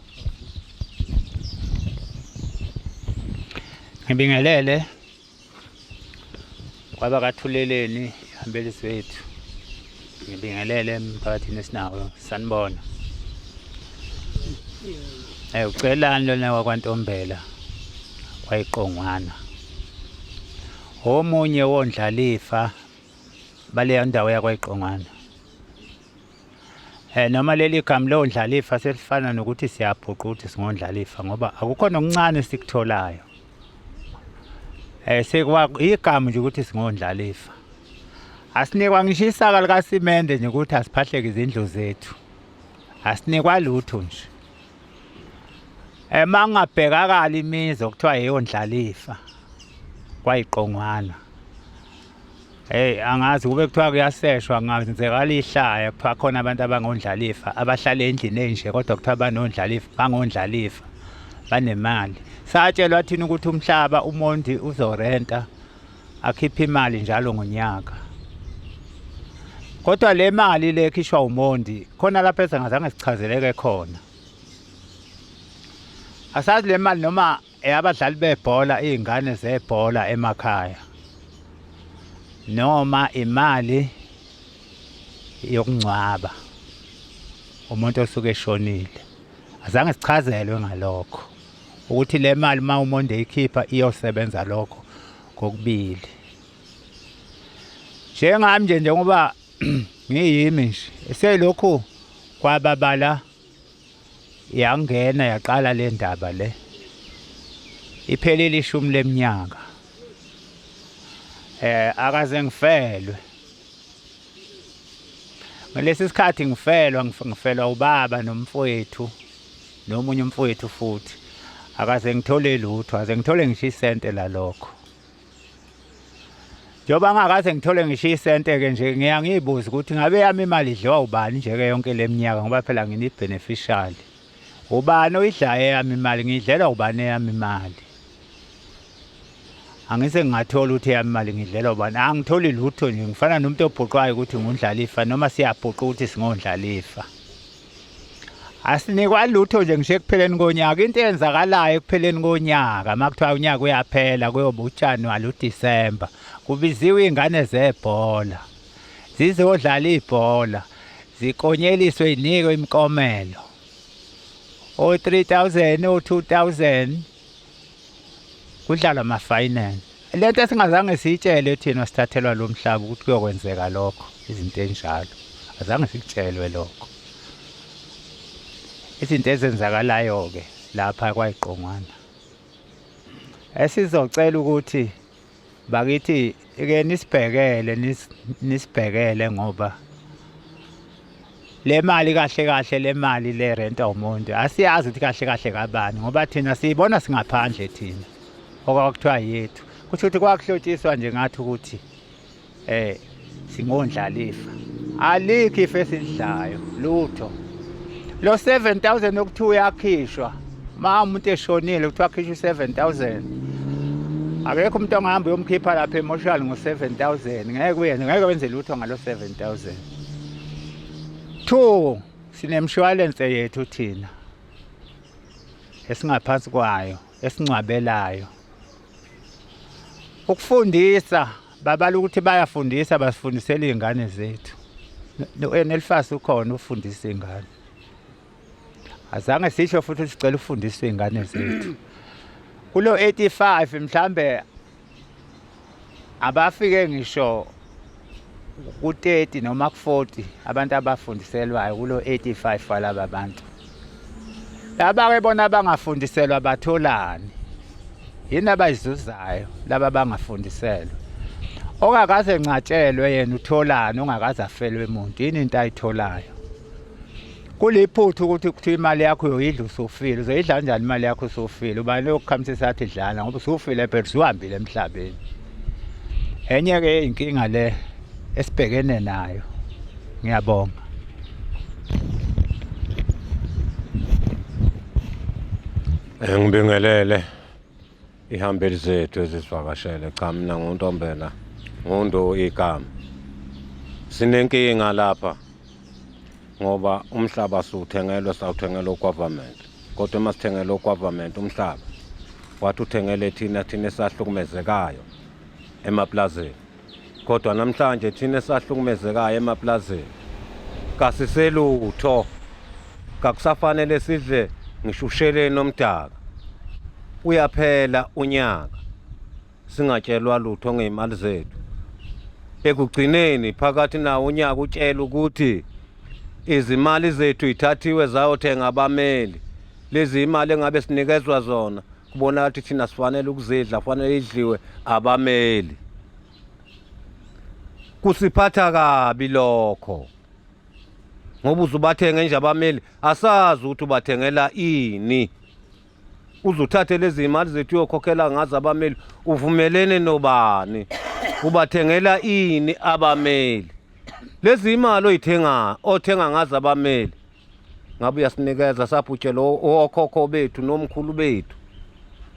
Ngibingelele kwaba kathuleleni ihambelisi wethu, ngibingelele emphakathini esinawo, sanibona. Ucelani lona wakwaNtombela kwayiqongwana, omunye wondlalifa baleya ndawo yakwayiqongwana. Noma leli gama londlalifa selifana nokuthi siyabhuqa ukuthi singondlalifa, ngoba akukho nokuncane esikutholayo. Sekwa igama nje ukuthi singondlalifa. Asinikwa ngisho isaka likasimende nje ukuthi asiphahleke izindlu zethu. Asinikwa lutho nje. Mangabhekakala imizi okuthiwa eyondlalifa kwayiqongwana. Hey, angazi kube kuthiwa kuyaseshwa, kungenzekala ihlaya kuthiwa khona abantu abangondlalifa abahlala endlini enje, kodwa kuthiwa banondlalifa, bangondlalifa banemali. Satshelwa thina ukuthi umhlaba uMondi uzorenta, akhiphe imali njalo ngonyaka. Kodwa le mali le ekhishwa uMondi khona lapho esingazange sichazeleke khona. Asazi le mali noma eyabadlali bebhola, izingane zebhola emakhaya, noma imali yokungcwaba umuntu osuke eshonile. Azange sichazelwe ngalokho ukuthi le mali uma uMondi eyikhipha iyosebenza lokho kokubili. Njengami nje, njengoba ngiyimi nje, selokhu kwababala yangena yaqala le ndaba le, iphelile 10 leminyaka. Akaze ngifelwe. Ngalesi sikhathi ngifelwa ngifelwa ubaba nomfowethu nomunye umfowethu futhi. Akaze ngithole lutho, akaze ngithole ngisho isente lalokho. Njengoba ngingakaze ngithole ngisho isente-ke nje ngiya ngiyibuze ukuthi ngabe yami imali idliwa ubani nje-ke yonke le minyaka ngoba phela ngine-beneficiary. Ubani oyidlayo eyami imali, ngiyidlelwa ubani eyami imali? Angise ngingathola ukuthi eyami imali ngidlelwa ubani. Angitholi lutho nje, ngifana nomuntu obhuqwayo ukuthi ngundlalifa noma siyabhuqa ukuthi singondlalifa. Asinikwa lutho nje ngisho ekupheleni konyaka. Into eyenzakalayo ekupheleni konyaka uma kuthiwa unyaka uyaphela kuyoba uJanuwari uDisemba kubiziwe iy'ngane zebhola zizodlala ibhola zikonyeliswe zinikwe imiklomelo o-3000 o-2000 kudlalwa ama-final. Lento esingazange siyitshelwe thina sithathelwa lo mhlaba ukuthi kuyokwenzeka lokho, izinto enjalo azange sikutshelwe lokho. Izinto ezenzakalayo-ke lapha kwayiqongwana esizocela ukuthi bakithi ke nisibhekele nisibhekele ngoba le mali kahle kahle le mali le renta umuntu asiyazi ukuthi kahle kahle kabani ngoba thina siyibona singaphandle thina okwakuthiwa yethu kusho ukuthi kwakuhlotshiswa nje ngathi ukuthi eh singondlalifa alikho ifa esilidlayo lutho lo 7000 okuthiwa uyakhishwa ma umuntu eshonile kuthiwa khishwa u7000 akekho umuntu ongahamba uyomkhipha lapha emoshali ngo-7000 ngeke uyenze ngeke wenze lutho ngalo 7000 two sinemshwalense yethu thina esingaphansi kwayo esingcwabelayo ukufundisa babala ukuthi bayafundisa basifundisela iy'ngane zethu no-enelfas ukhona ufundisa iy'ngane azange sisho futhi sicela ufundiswe iy'ngane zethu kulo 85 mhlambe abafike ngisho ku-30 noma ku-40 abantu abafundiselwayo kulo 85 walaba bantu laba-ke bona abangafundiselwa batholani yini abayizuzayo laba abangafundiselwa ongakaze ncatshelwe yena utholani ongakaze afelwe muntu yini into ayitholayo Kuliphutha ukuthi kuthiwa imali yakho uyoyidla usufile. Uzoyidla kanjani imali yakho usufile? Ubani lokukhamisisa athi dlana ngoba usufile phela usuhambile emhlabeni. Enye-ke inkinga le esibhekene nayo. Ngiyabonga. Ngibingelele ihambeli zethu ezisivakashele. Cha mina nguNtombela nguNdo igama. Sinenkinga lapha ngoba umhlaba siwuthengelwe sawuthengelwa ugovernment kodwa uma sithengelwe ugovernment umhlaba wathi uthengele thina thina esahlukumezekayo emaplazini kodwa namhlanje thina esahlukumezekayo emaplazini kasiselutho kakusafanele sidle ngisho usheleni omdaka uyaphela unyaka singatshelwa lutho ngey'mali zethu ekugcineni phakathi nawo unyaka utshela ukuthi izimali zethu ithathiwe zayothenga abameli lezi imali engabe sinikezwa zona kubonakala ukuthi thina sifanele ukuzidla kufanele idliwe abameli kusiphatha kabi lokho ngoba uzubathenge nje abameli asazi ukuthi ubathengela ini uzuthathe lezi imali zethu uyokhokhela ngazo abameli uvumelene nobani ubathengela ini abameli lezi imali oyithenga othenga ngazo abameli ngabe uyasinikeza sabhutshelwa okhokho bethu nomkhulu bethu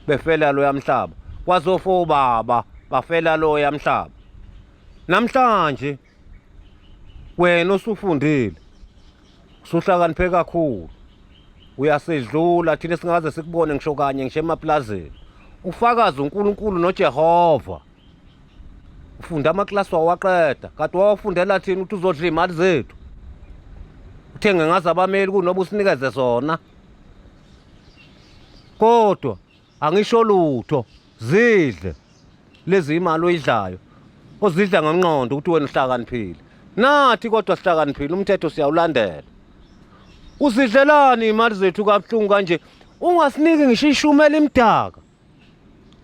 befela loya mhlaba kwazofa obaba bafela loya mhlaba namhlanje wena usufundile usuhlakaniphe kakhulu uyasedlula thina singaze sikubone ngisho kanye ngisho emaplazini ufakazi uNkulunkulu noJehova ufunda amaklasi wawaqeda kade wawafundela thina ukuthi uzodla iy'mali zethu uthenge ngazo abameli kunoba usinikeze zona kodwa angisho lutho zidle lezi imali oyidlayo ozidla ngenqondo ukuthi wena uhlakaniphile nathi kodwa sihlakaniphile umthetho siyawulandela uzidlelani imali zethu kabuhlungu kanje ungasiniki ngisho ishumi elimdaka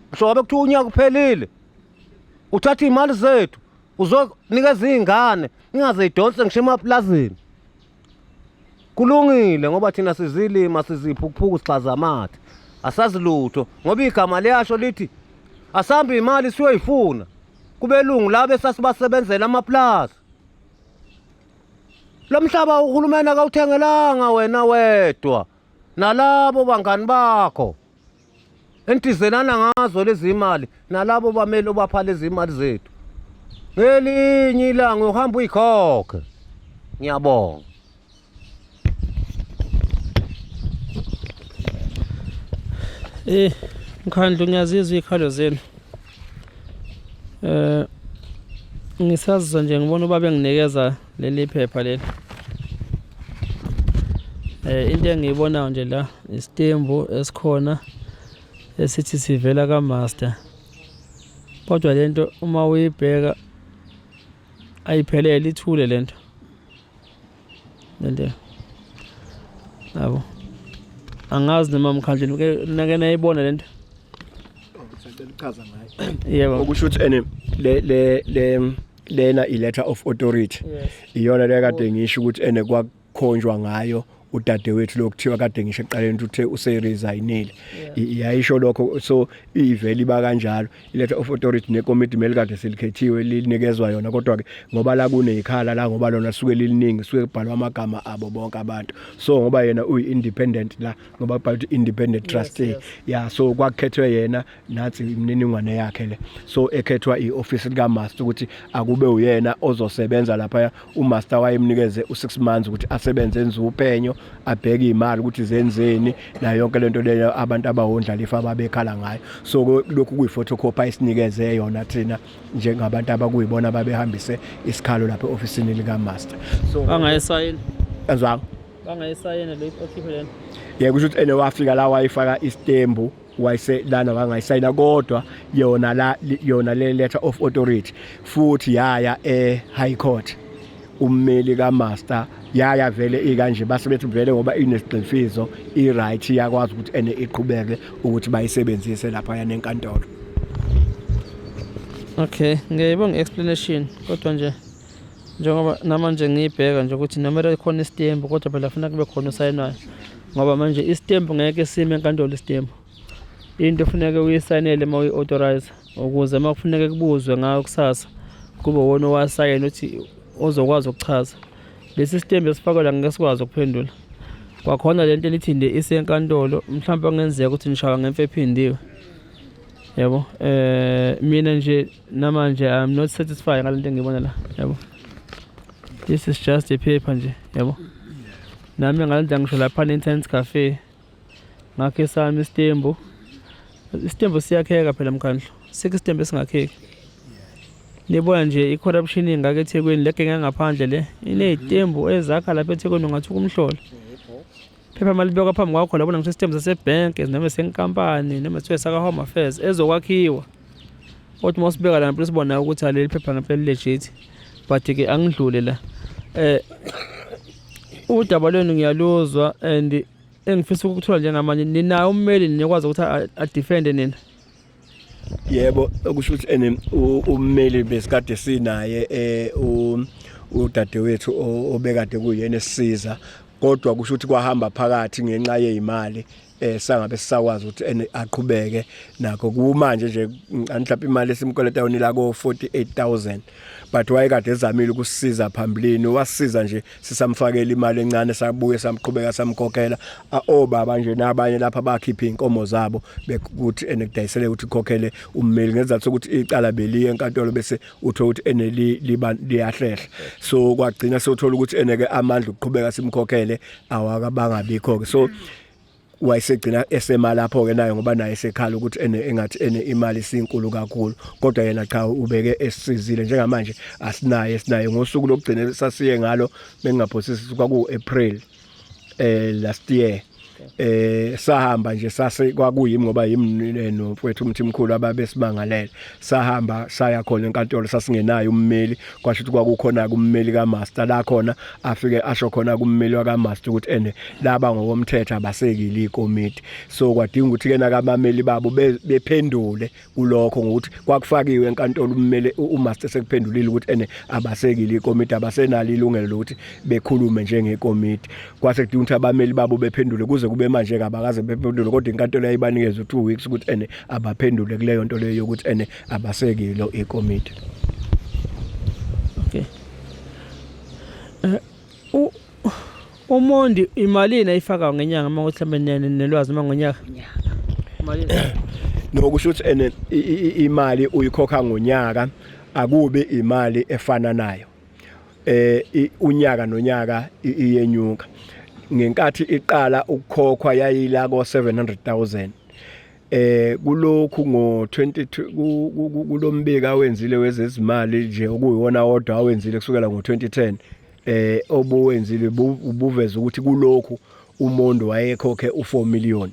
ngisho ngabe kuthiwa unyaka uphelile. Uthatha imali zethu uzonikeza izingane ingaze idonse ngisho emaplazini. Kulungile ngoba thina sizilima siziphukuphuku sixaza amathe. Asazi lutho ngoba igama liyasho lithi asambe imali siyoyifuna kubelungu laba esasibasebenzela amaplazi. Lo mhlaba uhulumeni akawuthengelanga wena wedwa nalabo bangani bakho entizelana ngazo lezi imali nalabo bamele obapha lezi imali zethu. Ngelinye ilanga uhamba uyikhokhe. Ngiyabonga. Eh, mkhandlu ngiyazizwa izikhalo zenu. Eh ngisazizwa nje ngibona ubaba enginikeza leli phepha leli. Eh into engiyibonayo nje la isitembu esikhona esithi sivela ka master. Kodwa lento uma uyibheka ayiphelele ithule lento. Lento. Yabo. Angazi noma mkhandlu ke nake nayibona lento. Ngisacela ukuchaza ngayo. Yebo. Okusho ukuthi ene le le le lena i letter of authority. Iyona le kade ngisho ukuthi ene kwakhonjwa ngayo udadewethu lokuthiwa kade ngisho ekuqaleni ukuthi uthe useresignile. Iyayisho lokho, so ivele iba kanjalo i letter of authority nekomiti melikade selikhethiwe linikezwa yona, kodwa ke ngoba la kunezikhala la, ngoba lona suke liliningi, suke kubhalwa amagama abo bonke abantu, so ngoba yena uyi independent la, ngoba kubhalwa ukuthi independent trustee, yeah, so kwakukhethwe yena. Nathi imininingwane yakhe le, so ekhethwa ioffice lika master ukuthi akube uyena ozosebenza lapha. Umaster wayemnikeze u6 months ukuthi asebenze, enze uphenyo, abheke imali ukuthi zenzeni nayo yonke lento leyo abantu abawondla lifa ababekhala ngayo. So lokhu kuyi photocopy ayisinikeze yona thina njengabantu abakuyibona ababehambise isikhalo lapha eofisini lika master, so Bangayisayini. Azwanga. Bangayisayini lo okhiphe lento. Yebo, kusho ukuthi ene wafika la wayifaka isitembu, wayise lana wangayisayina, kodwa yona la, yona le letter of authority futhi yaya e High Court, ummeli ka master, yaya vele ikanje, base bethi vele ngoba inesigxifizo i right, iyakwazi ukuthi ene iqhubeke ukuthi bayisebenzise lapha yanenkantolo. Okay, ngiyayibonga i-explanation, kodwa nje njengoba namanje ngiyibheka nje ukuthi noma khona isitembu, kodwa phela funa kube khona osayinayo, ngoba manje isitembu ngeke sime enkantolo. Isitembu into funeke uyisayinele uma uyi-authorize, ukuze uma kufuneke kubuzwe ngayo kusasa kube wona owasayina ukuthi ozokwazi ukuchaza. Lesi sitembu esifakwe la ngeke sikwazi ukuphendula kwakhona. Lento elithi nje isenkantolo, mhlawumbe kungenzeka ukuthi nishaywa ngemfe ephindiwe, yabo. Mina nje namanje I'm not satisfied ngalento engiyibona la, yabo. This is just a paper nje, yabo. Nami ngalento ngisho lapha ne-internet cafe ngakho esami isitembu, isitembu siyakheka phela mkhandlu, sikho isitembu esingakheki. Nibona nje i-corruption ingaka eThekwini, le genge ngaphandle le iney'tembu ezakha lapha eThekwini, ungathuka umhlola. Phepha malibekwa phambi kwakho labona ngisho isitembu sasebhenki noma senkampani noma sithiwe saka-Home Affairs ezokwakhiwa, kodwa uma usibeka la ngempela usibona ukuthi aleli phepha ngempela legit. But-ke angidlule la, udaba lwenu ngiyaluzwa, and engifisa ukukuthola njengamanje, ninayo ummeli nikwazi ukuthi adefende nina? Yebo, okusho ukuthi ene ummeli besikade sinaye, udadewethu obekade kuyena esisiza, kodwa kusho ukuthi kwahamba phakathi ngenxa yezimali, sangabe sisakwazi ukuthi ene aqhubeke nakho. Kumanje nje mhlawumbe imali esimkweleta yona la ko 48000, but wayekade ezamile ukusisiza phambilini, wasisiza nje sisamfakela imali encane, sabuye samqhubeka samkhokhela. Obaba nje nabanye lapha bakhipha inkomo zabo bekuthi enekudayisele ukuthi ikhokhele ummeli, ngezathu sokuthi icala beliye enkantolo, bese uthola ukuthi ene liba liyahlehla, so kwagcina sothola ukuthi eneke amandla ukuqhubeka simkhokhele awakabangabikho ke, so wayesegcina esema lapho ke naye, ngoba naye esekhala ukuthi ene engathi ene imali isinkulu kakhulu. Kodwa yena cha, ubeke esizile. Njengamanje asinaye, sinaye ngosuku lokugcina sasiye ngalo, bengingaphosisi, kwaku April last year. Sahamba nje sase kwakuyimi ngoba yimi nomfowethu uMthimkhulu ababesimangalele. Sahamba saya khona enkantolo, sasingenayo ummeli, kwasho ukuthi kwakukhona kummeli kaMaster la khona, afike asho khona kummeli wakaMaster ukuthi ene laba ngokomthetho abasekile ikomiti. So kwadinga ukuthi ke nakamameli babo bephendule kulokho ngokuthi kwakufakiwe enkantolo ummeli uMaster sekuphendulile ukuthi ene abasekile ikomiti, abasenalo ilungelo lokuthi bekhulume njengekomiti. Kwase kudinga ukuthi abameli babo bephendule. Kuze kube manje kabakaze bephendule, kodwa inkantolo yayibanikeza u2 weeks ukuthi ene abaphendule kuleyo nto leyo yokuthi ene abasekile ikomiti. Okay. Umondi imalini ayifaka ngenyanga, uma kuthi mhlawumbe nelwazi, noma ngonyaka? Imalini? Nokusho ukuthi ene imali uyikhokha ngonyaka, akubi imali efana nayo unyaka nonyaka, iyenyuka. Ngenkathi iqala ukukhokhwa yayila ko 700,000. Kulokhu ngo22 kulombiko awenzile wezezimali nje, okuyiwona wodwa awenzile kusukela ngo2010 obuwenzile, ubuveza ukuthi kulokhu uMondo wayekhokhe u4 million.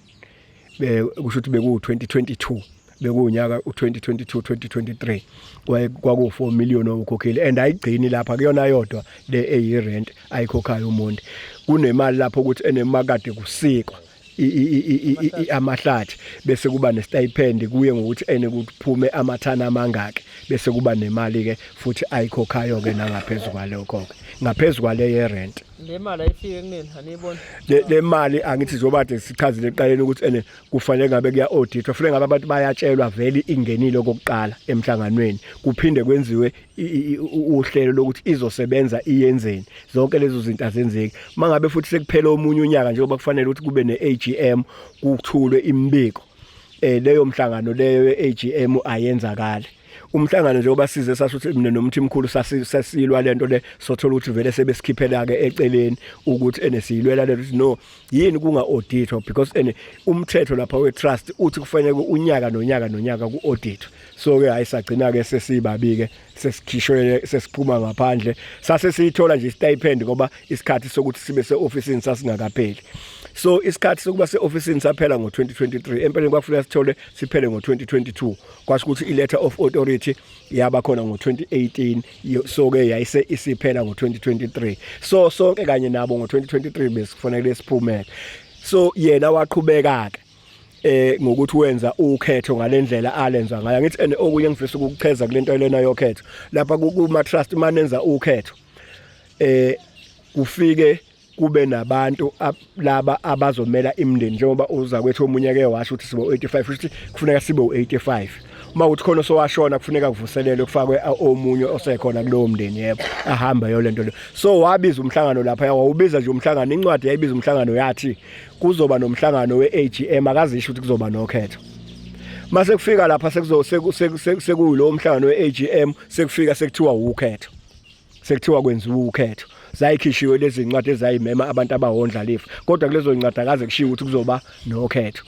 Kusho ukuthi beku 2022, bekuwunyaka u2022 2023, kwaye kwaku 4 million owukhokhile. And ayigcini lapha kuyona yodwa le eyi rent ayikhokhayo umuntu, kunemali lapho ukuthi enemakade kusikwa amahlathi, bese kuba nestipend, kuye ngokuthi ene kuphume amathana amangaki, bese kuba nemali ke futhi ayikhokhayo ke nangaphezulu kwalokho ke, ngaphezulu kwale ye rent. Le mali ayifike kunini, aniyiboni? Le mali angithi njengoba kade sichazile ekuqaleni ukuthi ene kufanele ngabe kuya audit, kufanele ngabe abantu bayatshelwa vele ingenile okokuqala emhlanganweni, kuphinde kwenziwe uhlelo lokuthi izosebenza iyenzeni. Zonke lezo zinto azenzeki. Mangabe futhi sekuphela omunye unyaka, njengoba kufanele ukuthi kube ne-AGM, kuthulwe imibiko, leyo mhlangano leyo ye-AGM ayenzakali. Umhlangano njengoba size sasho ukuthi mina noMthimkhulu sasilwa lento le, sothola ukuthi vele sebesikhiphela ke eceleni ukuthi ene siyilwela lento, ukuthi no, yini kunga auditwa, because ene umthetho lapha we trust uthi kufanele unyaka nonyaka nonyaka ku audit. So ke hayi, sagcina ke sesibabi ke sesikhishwe, sesiphuma ngaphandle. Sase siyithola nje stipend ngoba isikhathi sokuthi sibe se-ofisini sasingakapheli. So isikhathi sokuba se-ofisini saphela ngo-2023, empeleni kwakufuneka sithole siphele ngo-2022. Kwasho ukuthi i-letter of authority yaba khona ngo-2018, so ke yayise isiphela ngo-2023. So sonke kanye nabo ngo-2023 besifanele siphumele. So yena waqhubeka ke ngokuthi wenza ukhetho ngalendlela alenza ngayo. Ngithi ene okunye engifisa ukukucheza kulento lena yokhetho lapha kuma trust, manenza ukhetho kufike kube nabantu laba abazomela imindeni, njengoba uza kwethu omunye ke washo ukuthi sibe 85, futhi kufuneka sibe u85. Uma uthi khona sowashona, kufuneka kuvuselelwe, kufakwe omunye osekhona kulowo mndeni, yebo, ahamba yo lento le. So wabiza umhlangano lapha, wawubiza nje umhlangano, incwadi yayibiza umhlangano, yathi kuzoba nomhlangano we-AGM, akazisho ukuthi kuzoba nokhetho. Mase kufika lapha sekuzo sekuyilowo mhlangano we-AGM, sekufika sekuthiwa ukhetho, sekuthiwa kwenziwa ukhetho. Zayikhishiwe lezi ncwadi ezayimema abantu abawondlalifa, kodwa kulezo ncwadi akaze kushiwo ukuthi kuzoba nokhetho.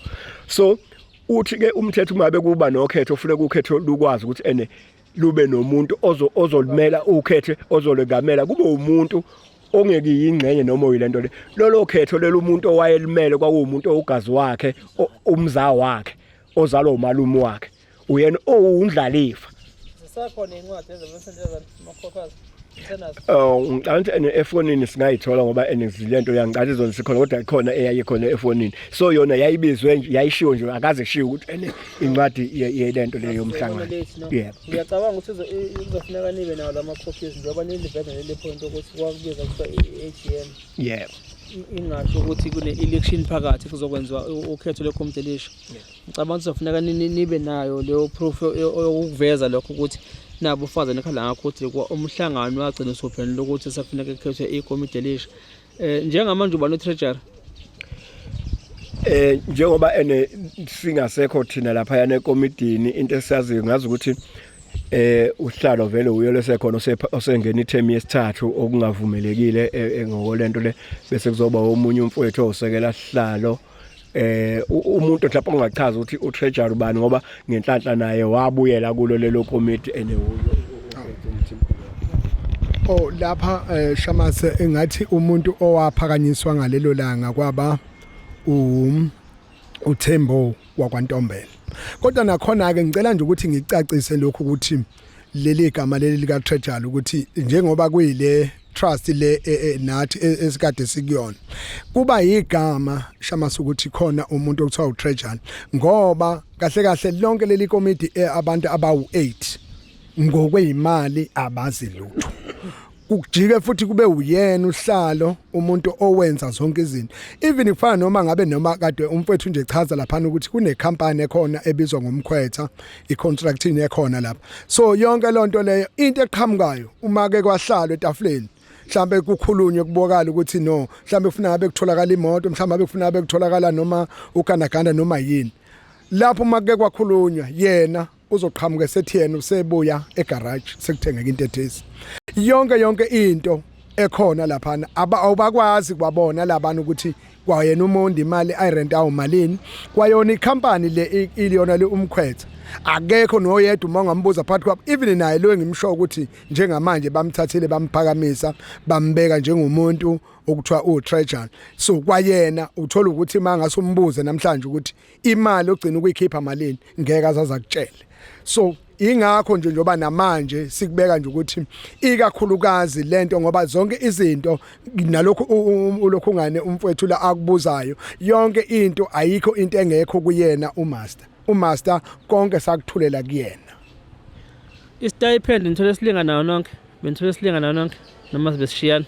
So uthi ke umthetho, uma bekuba nokhetho, kufuneka ukhetho lukwazi ukuthi ene lube nomuntu ozolimela ukhethe, ozolengamela, kube umuntu ongeke yingxenye noma oyilento le. Lolo khetho lelo, umuntu owayelimele kwakuwumuntu owugazi wakhe, umza wakhe ozalwa umalume wakhe, uyena owundlalifa. Zisakhona incwadi ezabesendeza amakhokhazi? Senazo? Oh, ngicabanga ukuthi ene efonini singayithola, ngoba ene zilento yangicabanga izona sikhona, kodwa ikhona eyayikhona efonini. So yona yayibizwe nje, yayishiwo nje, akaze kushiwo ukuthi ene incwadi yelento leyo yomhlangano. Yebo. Ngiyacabanga ukuthi kuzofuneka nibe nawo lama copies njengoba niliveza leli point ukuthi kwakubizwa kuthiwa i-AGM. Ingasho ukuthi kune election phakathi, kuzokwenziwa ukhetho lekomiti elisha. Ngicabanga ukuthi kuzofuneka nibe nayo leyo proof yokuveza lokho, ukuthi nabo ufaza nekhala ngakho ukuthi umhlangano wagcina usuphendula ukuthi sekufuneka kukhethwe ikomiti elisha. Njengamanje ubani utreasurer? Njengoba ene singasekho thina lapha yana ekomidini, into esiyaziyo ngazi ukuthi uhlalo vele uyo lesekhona osengena iterm yesithathu, okungavumelekile ngokolento le, bese kuzoba omunye umfowethu osekela sihlalo. Umuntu mhlawumbe ongachaza ukuthi utreasurer ubani, ngoba ngenhlanhla naye wabuyela kulo lelo komiti ene uyo. Oh, lapha Shamase, engathi umuntu owaphakanyiswa ngalelo langa kwaba uThembo wakwaNtombela. Kodwa nakhona ke ngicela nje ukuthi ngicacise lokhu ukuthi leli gama leli lika Treasury, ukuthi njengoba kuyile trust le nathi esikade sikuyona, kuba igama shamase ukuthi khona umuntu okuthiwa uTreasury, ngoba kahle kahle lonke leli komiti, abantu abawu8 ngokwezimali abazi lutho. Kujike futhi kube uyena uhlalo umuntu owenza zonke izinto, even kufana noma ngabe noma kade umfowethu nje chaza lapha ukuthi kune company ekhona ebizwa ngomkhwetha, icontracting ekhona lapha. So yonke lonto leyo, into eqhamukayo uma ke kwahlalwa etafuleni, mhlambe kukhulunywe, kubokala ukuthi no, mhlambe kufuna ngabe kutholakala imoto, mhlambe ngabe kufuna ngabe kutholakala noma uganaganda noma yini lapho, uma ke kwakhulunywa, yena uzoqhamuka sethi yena usebuya egarage, sekuthengeka into ethize. Yonke yonke into ekhona laphana awubakwazi kwabona labana ukuthi kwayena umuntu imali ayirent awumalini, kwayona ikhampani le iliyona le umkhwetha, akekho noyedwa uma ungambuza phakathi kwabo, even naye lo engimsho ukuthi njengamanje bamthathile, bamphakamisa, bambeka njengomuntu okuthiwa uTreasurer. So kwayena uthola ukuthi mangase umbuze namhlanje ukuthi imali ogcina ukuyikhipha malini, ngeke azaza kutshele. So ingakho nje njoba namanje sikubeka nje ukuthi ikakhulukazi lento, ngoba zonke izinto nalokhu ulokhu ngane umfowethu la akubuzayo, yonke into, ayikho into engekho kuyena umaster. Umaster konke sakuthulela kuyena. Istipend nithole esilinganayo nonke? Benithole esilinganayo nonke noma besishiyana?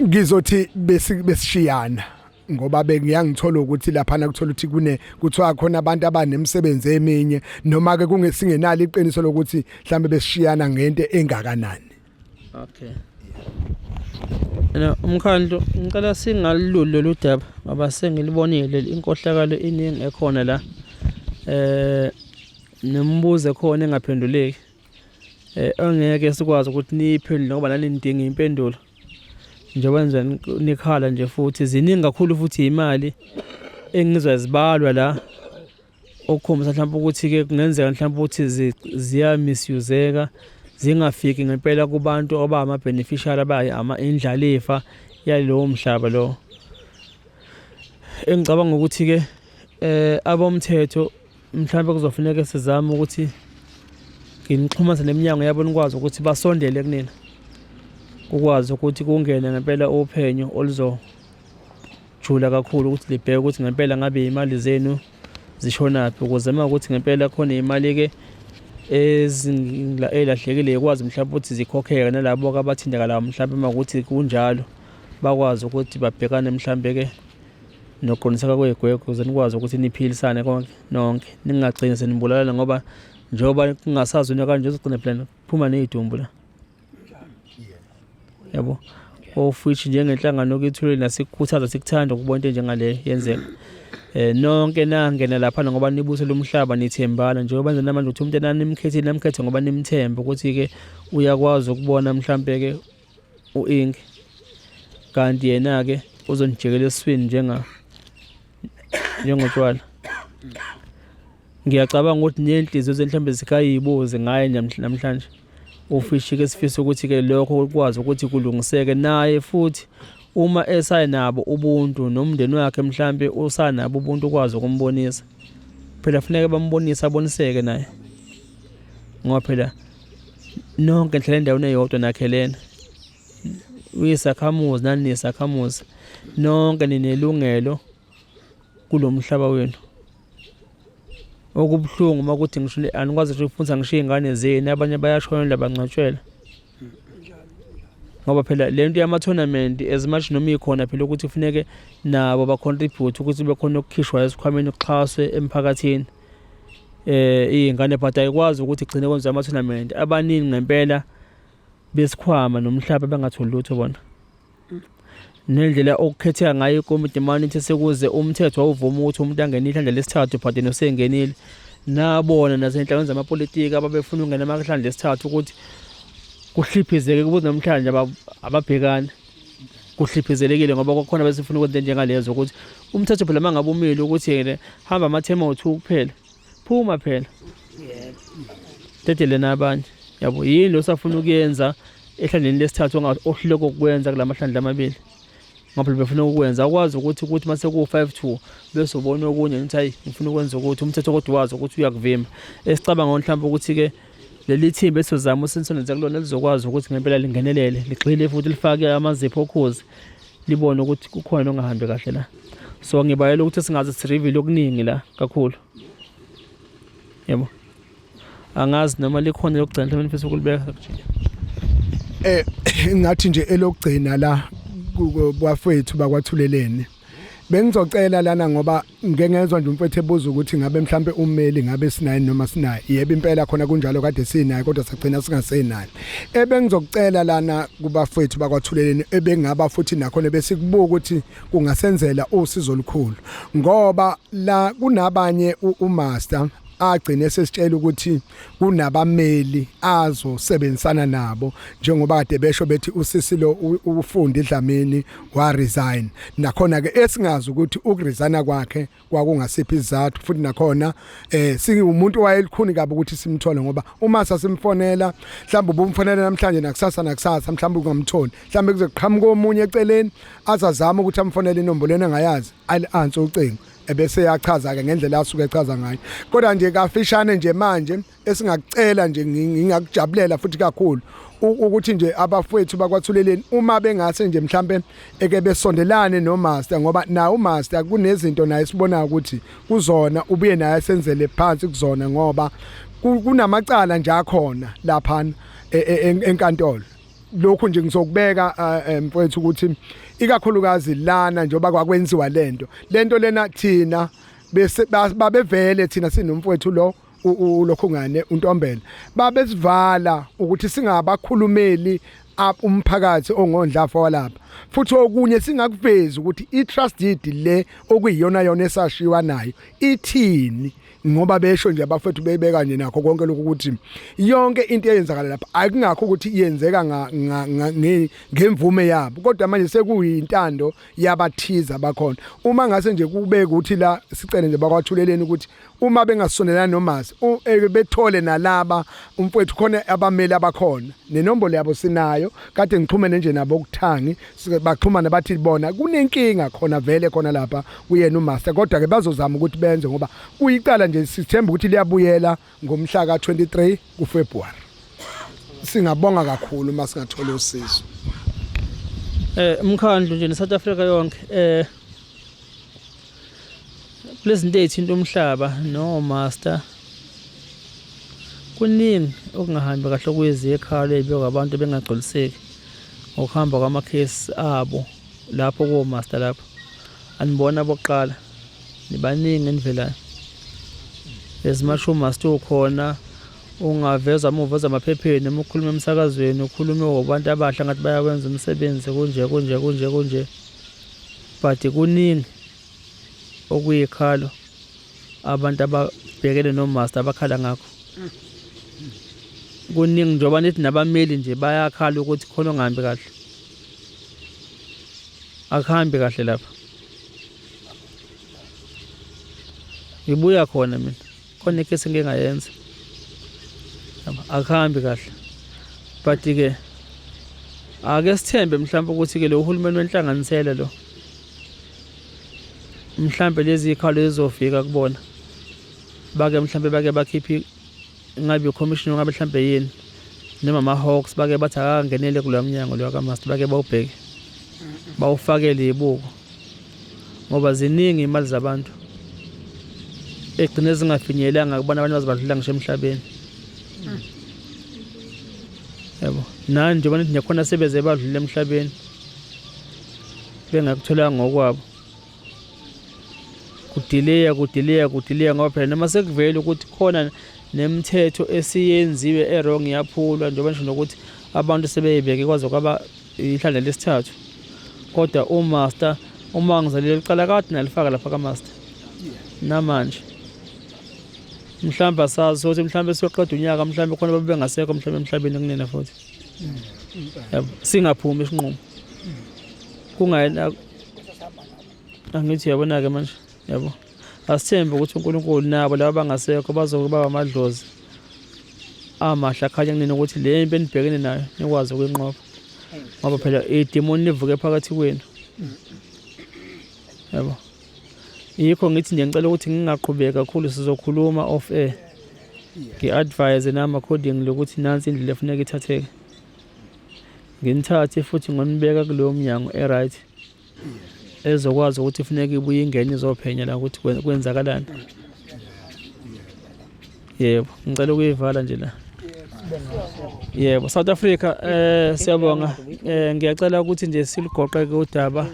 Ngizothi besishiyana, ngoba bengiyangithola ukuthi lapha kuthola ukuthi kune kuthiwa khona abantu abanemisebenzi eminye, noma ke kungesingenalo iqiniso lokuthi mhlambe besishiyana ngento engakanani. Okay. No, umkhandlu, ngicela singalululi lolu daba ngoba sengilibonile inkohlakalo iningi ekhona la. Nombuzo ekhona engaphenduleki. Ongeke sikwazi ukuthi niyiphendule ngoba nani nidinga impendulo. Njengoba nje nikhala nje, futhi ziningi kakhulu futhi imali engizwa zibalwa la, okukhombisa mhlawumbe ukuthi-ke kungenzeka mhlawumbe ukuthi ziya misuseka, zingafiki ngempela kubantu abama-beneficiary, indlalifa yalowo mhlaba lo. Engicabanga ukuthi-ke abomthetho mhlawumbe kuzofuneka sizame ukuthi nginixhumanise neminyango yabo, nikwazi ukuthi basondele kunina, kukwazi ukuthi kungene ngempela uphenyo oluzojula kakhulu ukuthi libheke ukuthi ngempela ngabe imali zenu zishonaphi, ukuze uma ukuthi ngempela khona imali-ke ey'lahlekile ikwazi mhlawumbe ukuthi zikhokheke, nalabo-ke abathinteka mhlawumbe uma ukuthi kunjalo bakwazi ukuthi babhekane mhlawumbe-ke nokuqondiseka kwey'gwegwe, ukuze nikwazi ukuthi niphilisane konke nonke, ningagcini senibulalana, ngoba njengoba kungasazi kanje uzogcina phela kuphuma ney'dumbu la, yabo, of which njengenhlangano okithulile nasikukhuthaza, sikuthanda ukubona into enjengale yenzeka. Nonke nangena lapha ngoba nibuse lo mhlaba, nithembana, njengoba nje namanje ukuthi umuntu enanimkhethile namkhethe ngoba nimthemba ukuthi-ke uyakwazi ukubona mhlampe-ke u-ink, kanti yena-ke uzonijikela esiswini njengotshwala. Ngiyacabanga ukuthi ney'nhliziyo zenu mhlawumbe zikayibuze ngaye namhlanje ufishi-ke. Sifisa ukuthi-ke lokho kukwazi ukuthi kulungiseke, naye futhi uma esanabo ubuntu nomndeni wakhe, mhlampe usanabo ubuntu, ukwazi ukumbonisa. Phela funeke bambonise, aboniseke naye, ngoba phela nonke nihlala endaweni eyodwa, nakhelene, uyisakhamuzi nani niyisakhamuzi, nonke ninelungelo kulo mhlaba wenu. Okubuhlungu uma kuthi ngisho anikwazi ngisho ukufundisa ngisho iy'ngane zenu, abanye bayashonelwa, bangcwatshelwa, ngoba phela le nto yama-tournament, as much noma ikhona phela ukuthi kufuneke nabo ba-contribute ukuthi bekhona ukukhishwa esikhwameni, kuxhaswe emphakathini iy'ngane, but ayikwazi ukuthi igcine kwenziwa ama-tournament, abaningi ngempela besikhwama nomhlaba bengatholi lutho bona. Nendlela okukhetheka ngayo ikomiti manje, ithi sekuze umthetho wawuvuma ukuthi umuntu angene ihlandla lesithathu, but yena usengenile. Nabona nasenhlanganweni zamapolitiki ababefuna ukungena amahlandla esithathu ukuthi kuhliphizeke kubuze namhlanje ababhekani, kuhliphizelekile, ngoba kwakhona besifuna ukwenza njengalezo ukuthi umthetho phela mangabe umile ukuthi yena hamba amathema awu-2 kuphela, phuma phela, dedele nabanye, yabo. Yini lo safuna ukuyenza ehlandleni lesithathu ohluleka ukwenza kulamahlandla amabili? Ngoba phela befuna ukwenza akwazi ukuthi ukuthi mase ku-5 to bese ubona okunye nithi hayi ngifuna ukwenza ukuthi umthetho kodwa wazi ukuthi uyakuvimba. Esicabanga mhlawumbe ukuthi-ke leli thimba esizozama usinisondeze kulona lizokwazi ukuthi ngempela lingenelele ligxile futhi lifake amazipho okhozi libone ukuthi kukhona ongahambi kahle la. So ngibayela ukuthi singaze sireveal okuningi la kakhulu. Yebo. Angazi noma likhona lokugcina mhlawumbe nifisa ukulibeka. Ngathi nje elokugcina la bafethu bakwathuleleni. Bengizocela lana ngoba ngeke ngezwa nje umfethu ebuza ukuthi ngabe mhlambe ummeli ngabe sinaye noma sinaye. Yebo impela khona kunjalo kade sinaye kodwa sagcina singasenayo. Ebengizocela lana kubafethu bakwathuleleni ebengaba futhi nakhona besikubuka ukuthi kungasenzela usizo olukhulu. Ngoba la kunabanye umaster agcine sesitshela ukuthi kunabameli azosebenzisana nabo njengoba kade besho bethi usisi lo ufundi Dlamini wa resign nakhona ke esingazi ukuthi ukuresigna kwakhe kwakungasiphi izathu futhi nakhona singumuntu wayelikhuni kabi ukuthi simthole ngoba uma sasimfonela mhlawumbe ubumfonela namhlanje nakusasa nakusasa mhlawumbe ungamtholi mhlawumbe kuzoqhamuka omunye eceleni azazama ukuthi amfonele inombolo engayazi ali-answer ucingo ebese yachaza ke ngendlela asuke echaza ngayo. Kodwa nje kafishane nje manje esingakucela nje ngingakujabulela futhi kakhulu ukuthi nje abafowethu bakwathuleleni uma bengase nje mhlambe eke besondelane no master ngoba na umaster kunezinto naye sibona ukuthi kuzona ubuye naye senzele phansi kuzona ngoba kunamacala nje akhona lapha enkantolo. Lokhu nje ngizokubeka mfowethu ukuthi ikakhulukazi lana njengoba kwakwenziwa lento lena thina bese babevele thina sinomfowethu lo ulokhungane uNtombela babesivala ukuthi singabakhulumeli umphakathi ongondlafa walapha futhi okunye singakuvezi ukuthi i-trust deed le okuyiyona yona esashiwa nayo ithini ngoba besho nje abafethu beyibeka nje nakho konke lokhu ukuthi yonke into eyenzakala lapha akungakho ukuthi iyenzeka ngemvume yabo kodwa manje sekuyintando yabathiza bakhona. Uma ngase nje kube ukuthi la sicele nje bakwathuleleni ukuthi uma bengasondelana noMasi bethole nalaba umfowethu khona abameli abakhona nenombolo yabo sinayo kade ngixhumene nje nabo ukuthangi baxhumana bathi bona kunenkinga khona vele khona lapha kuyena umaster kodwa ke bazozama ukuthi benze ngoba kuyicala nje sithemba ukuthi liyabuyela ngomhla ka23 kuFebruary. Singabonga kakhulu uma singathola usizo. Umkhandlu nje neSouth Africa yonke kulezinto ezithinta umhlaba no master kuningi okungahambi kahle okuyizikhalo ezibekwa abantu bengagculiseki ngokuhamba kwamakhesi abo lapho ko master lapho anibona bokuqala nibaningi enivelayo ezimasho master ukhona ungaveza uma uveza amaphepheni noma ukhuluma emsakazweni ukhulume ngobantu abahle ngathi bayakwenza umsebenzi kunje kunje kunje kunje but kuningi okuyikhalo abantu ababhekene nomaster abakhala ngakho. Kuningi njengoba nithi nabameli nje bayakhala ukuthi khona ongahambi kahle. Akuhambi kahle lapha. Ngibuya khona mina khona ikhesi engike ngayenza. Akuhambi kahle. But ke ake sithembe mhlawumbe ukuthi ke lo hulumeni wenhlanganisela lo mhlambe lezi zikhalo ezizofika kubona bake mhlambe bake bakhiphe ngabe i-commission ngabe mhlambe yini noma ama-hawks bake bathi akangenele kuloya mnyango loya kamaster bake bawubheke bawufakele ibuko ngoba ziningi imali zabantu egcine zingafinyelanga kubona abantu bazibadlula ngisho emhlabeni. Yabo nani njengoba nithi ngiyakhona sebeze badlula emhlabeni bengakutholanga ngokwabo kudileya kudileya kudileya ngoba phela noma sekuvele ukuthi khona nemithetho esiyenziwe e-wrong yaphulwa njengoba ngisho nokuthi abantu sebeyibeke kwaze kwaba ihlandla lesithathu kodwa umaster uma ngizalile licala kade nalifaka lapha kamaster namanje mhlawumbe asazi ukuthi mhlawumbe siyoqeda unyaka mhlawumbe khona babe bengasekho mhlawumbe emhlabeni kunina futhi yabo singaphumi isinqumo kungayena angithi uyabona-ke manje yabo asithembe ukuthi uNkulunkulu nabo laba bangasekho bazokuba amadlozi amahle akhanya kunina ukuthi le mpi enibhekene nayo nikwazi ukuyinqoba ngoba phela idemoni livuke phakathi kwenu. Yabo. Yikho ngithi nje ngicela ukuthi ngingaqhubeki kakhulu sizokhuluma off air. Ngi-advise nami according lokuthi nansi indlela efuneka ithatheke. Nginithathe futhi ngonibeka kulowo mnyango e-right. Ezokwazi ukuthi funeka ibuye ingene izophenya la ukuthi kwenzakalani. Yebo, ngicela ukuyivala nje la. Yebo, South Africa eh siyabonga. Eh ngiyacela ukuthi nje siligoqe ke udaba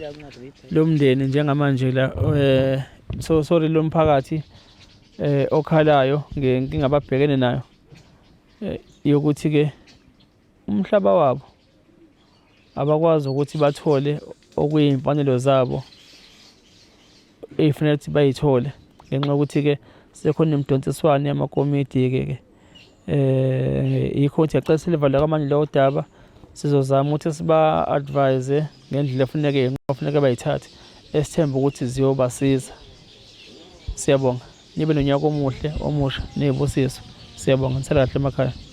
lomndeni njengamanje la eh so sorry lomphakathi eh okhalayo ngenkinga ababhekene nayo eh, yokuthi ke umhlaba wabo abakwazi ukuthi bathole okuyimfanelo zabo ey'fanele ukuthi bayithole ngenxa yokuthi-ke sekhona imidonsiswano yamakomidi-ke ke eh yikho ukuthi yacela silivalwe kwamanje lowo daba sizozama ukuthi siba-advise ngendlela efuneke kufuneka bayithathe esithemba ukuthi ziyobasiza siyabonga nibe nonyaka omuhle omusha ney'busiso siyabonga nisale kahle emakhaya.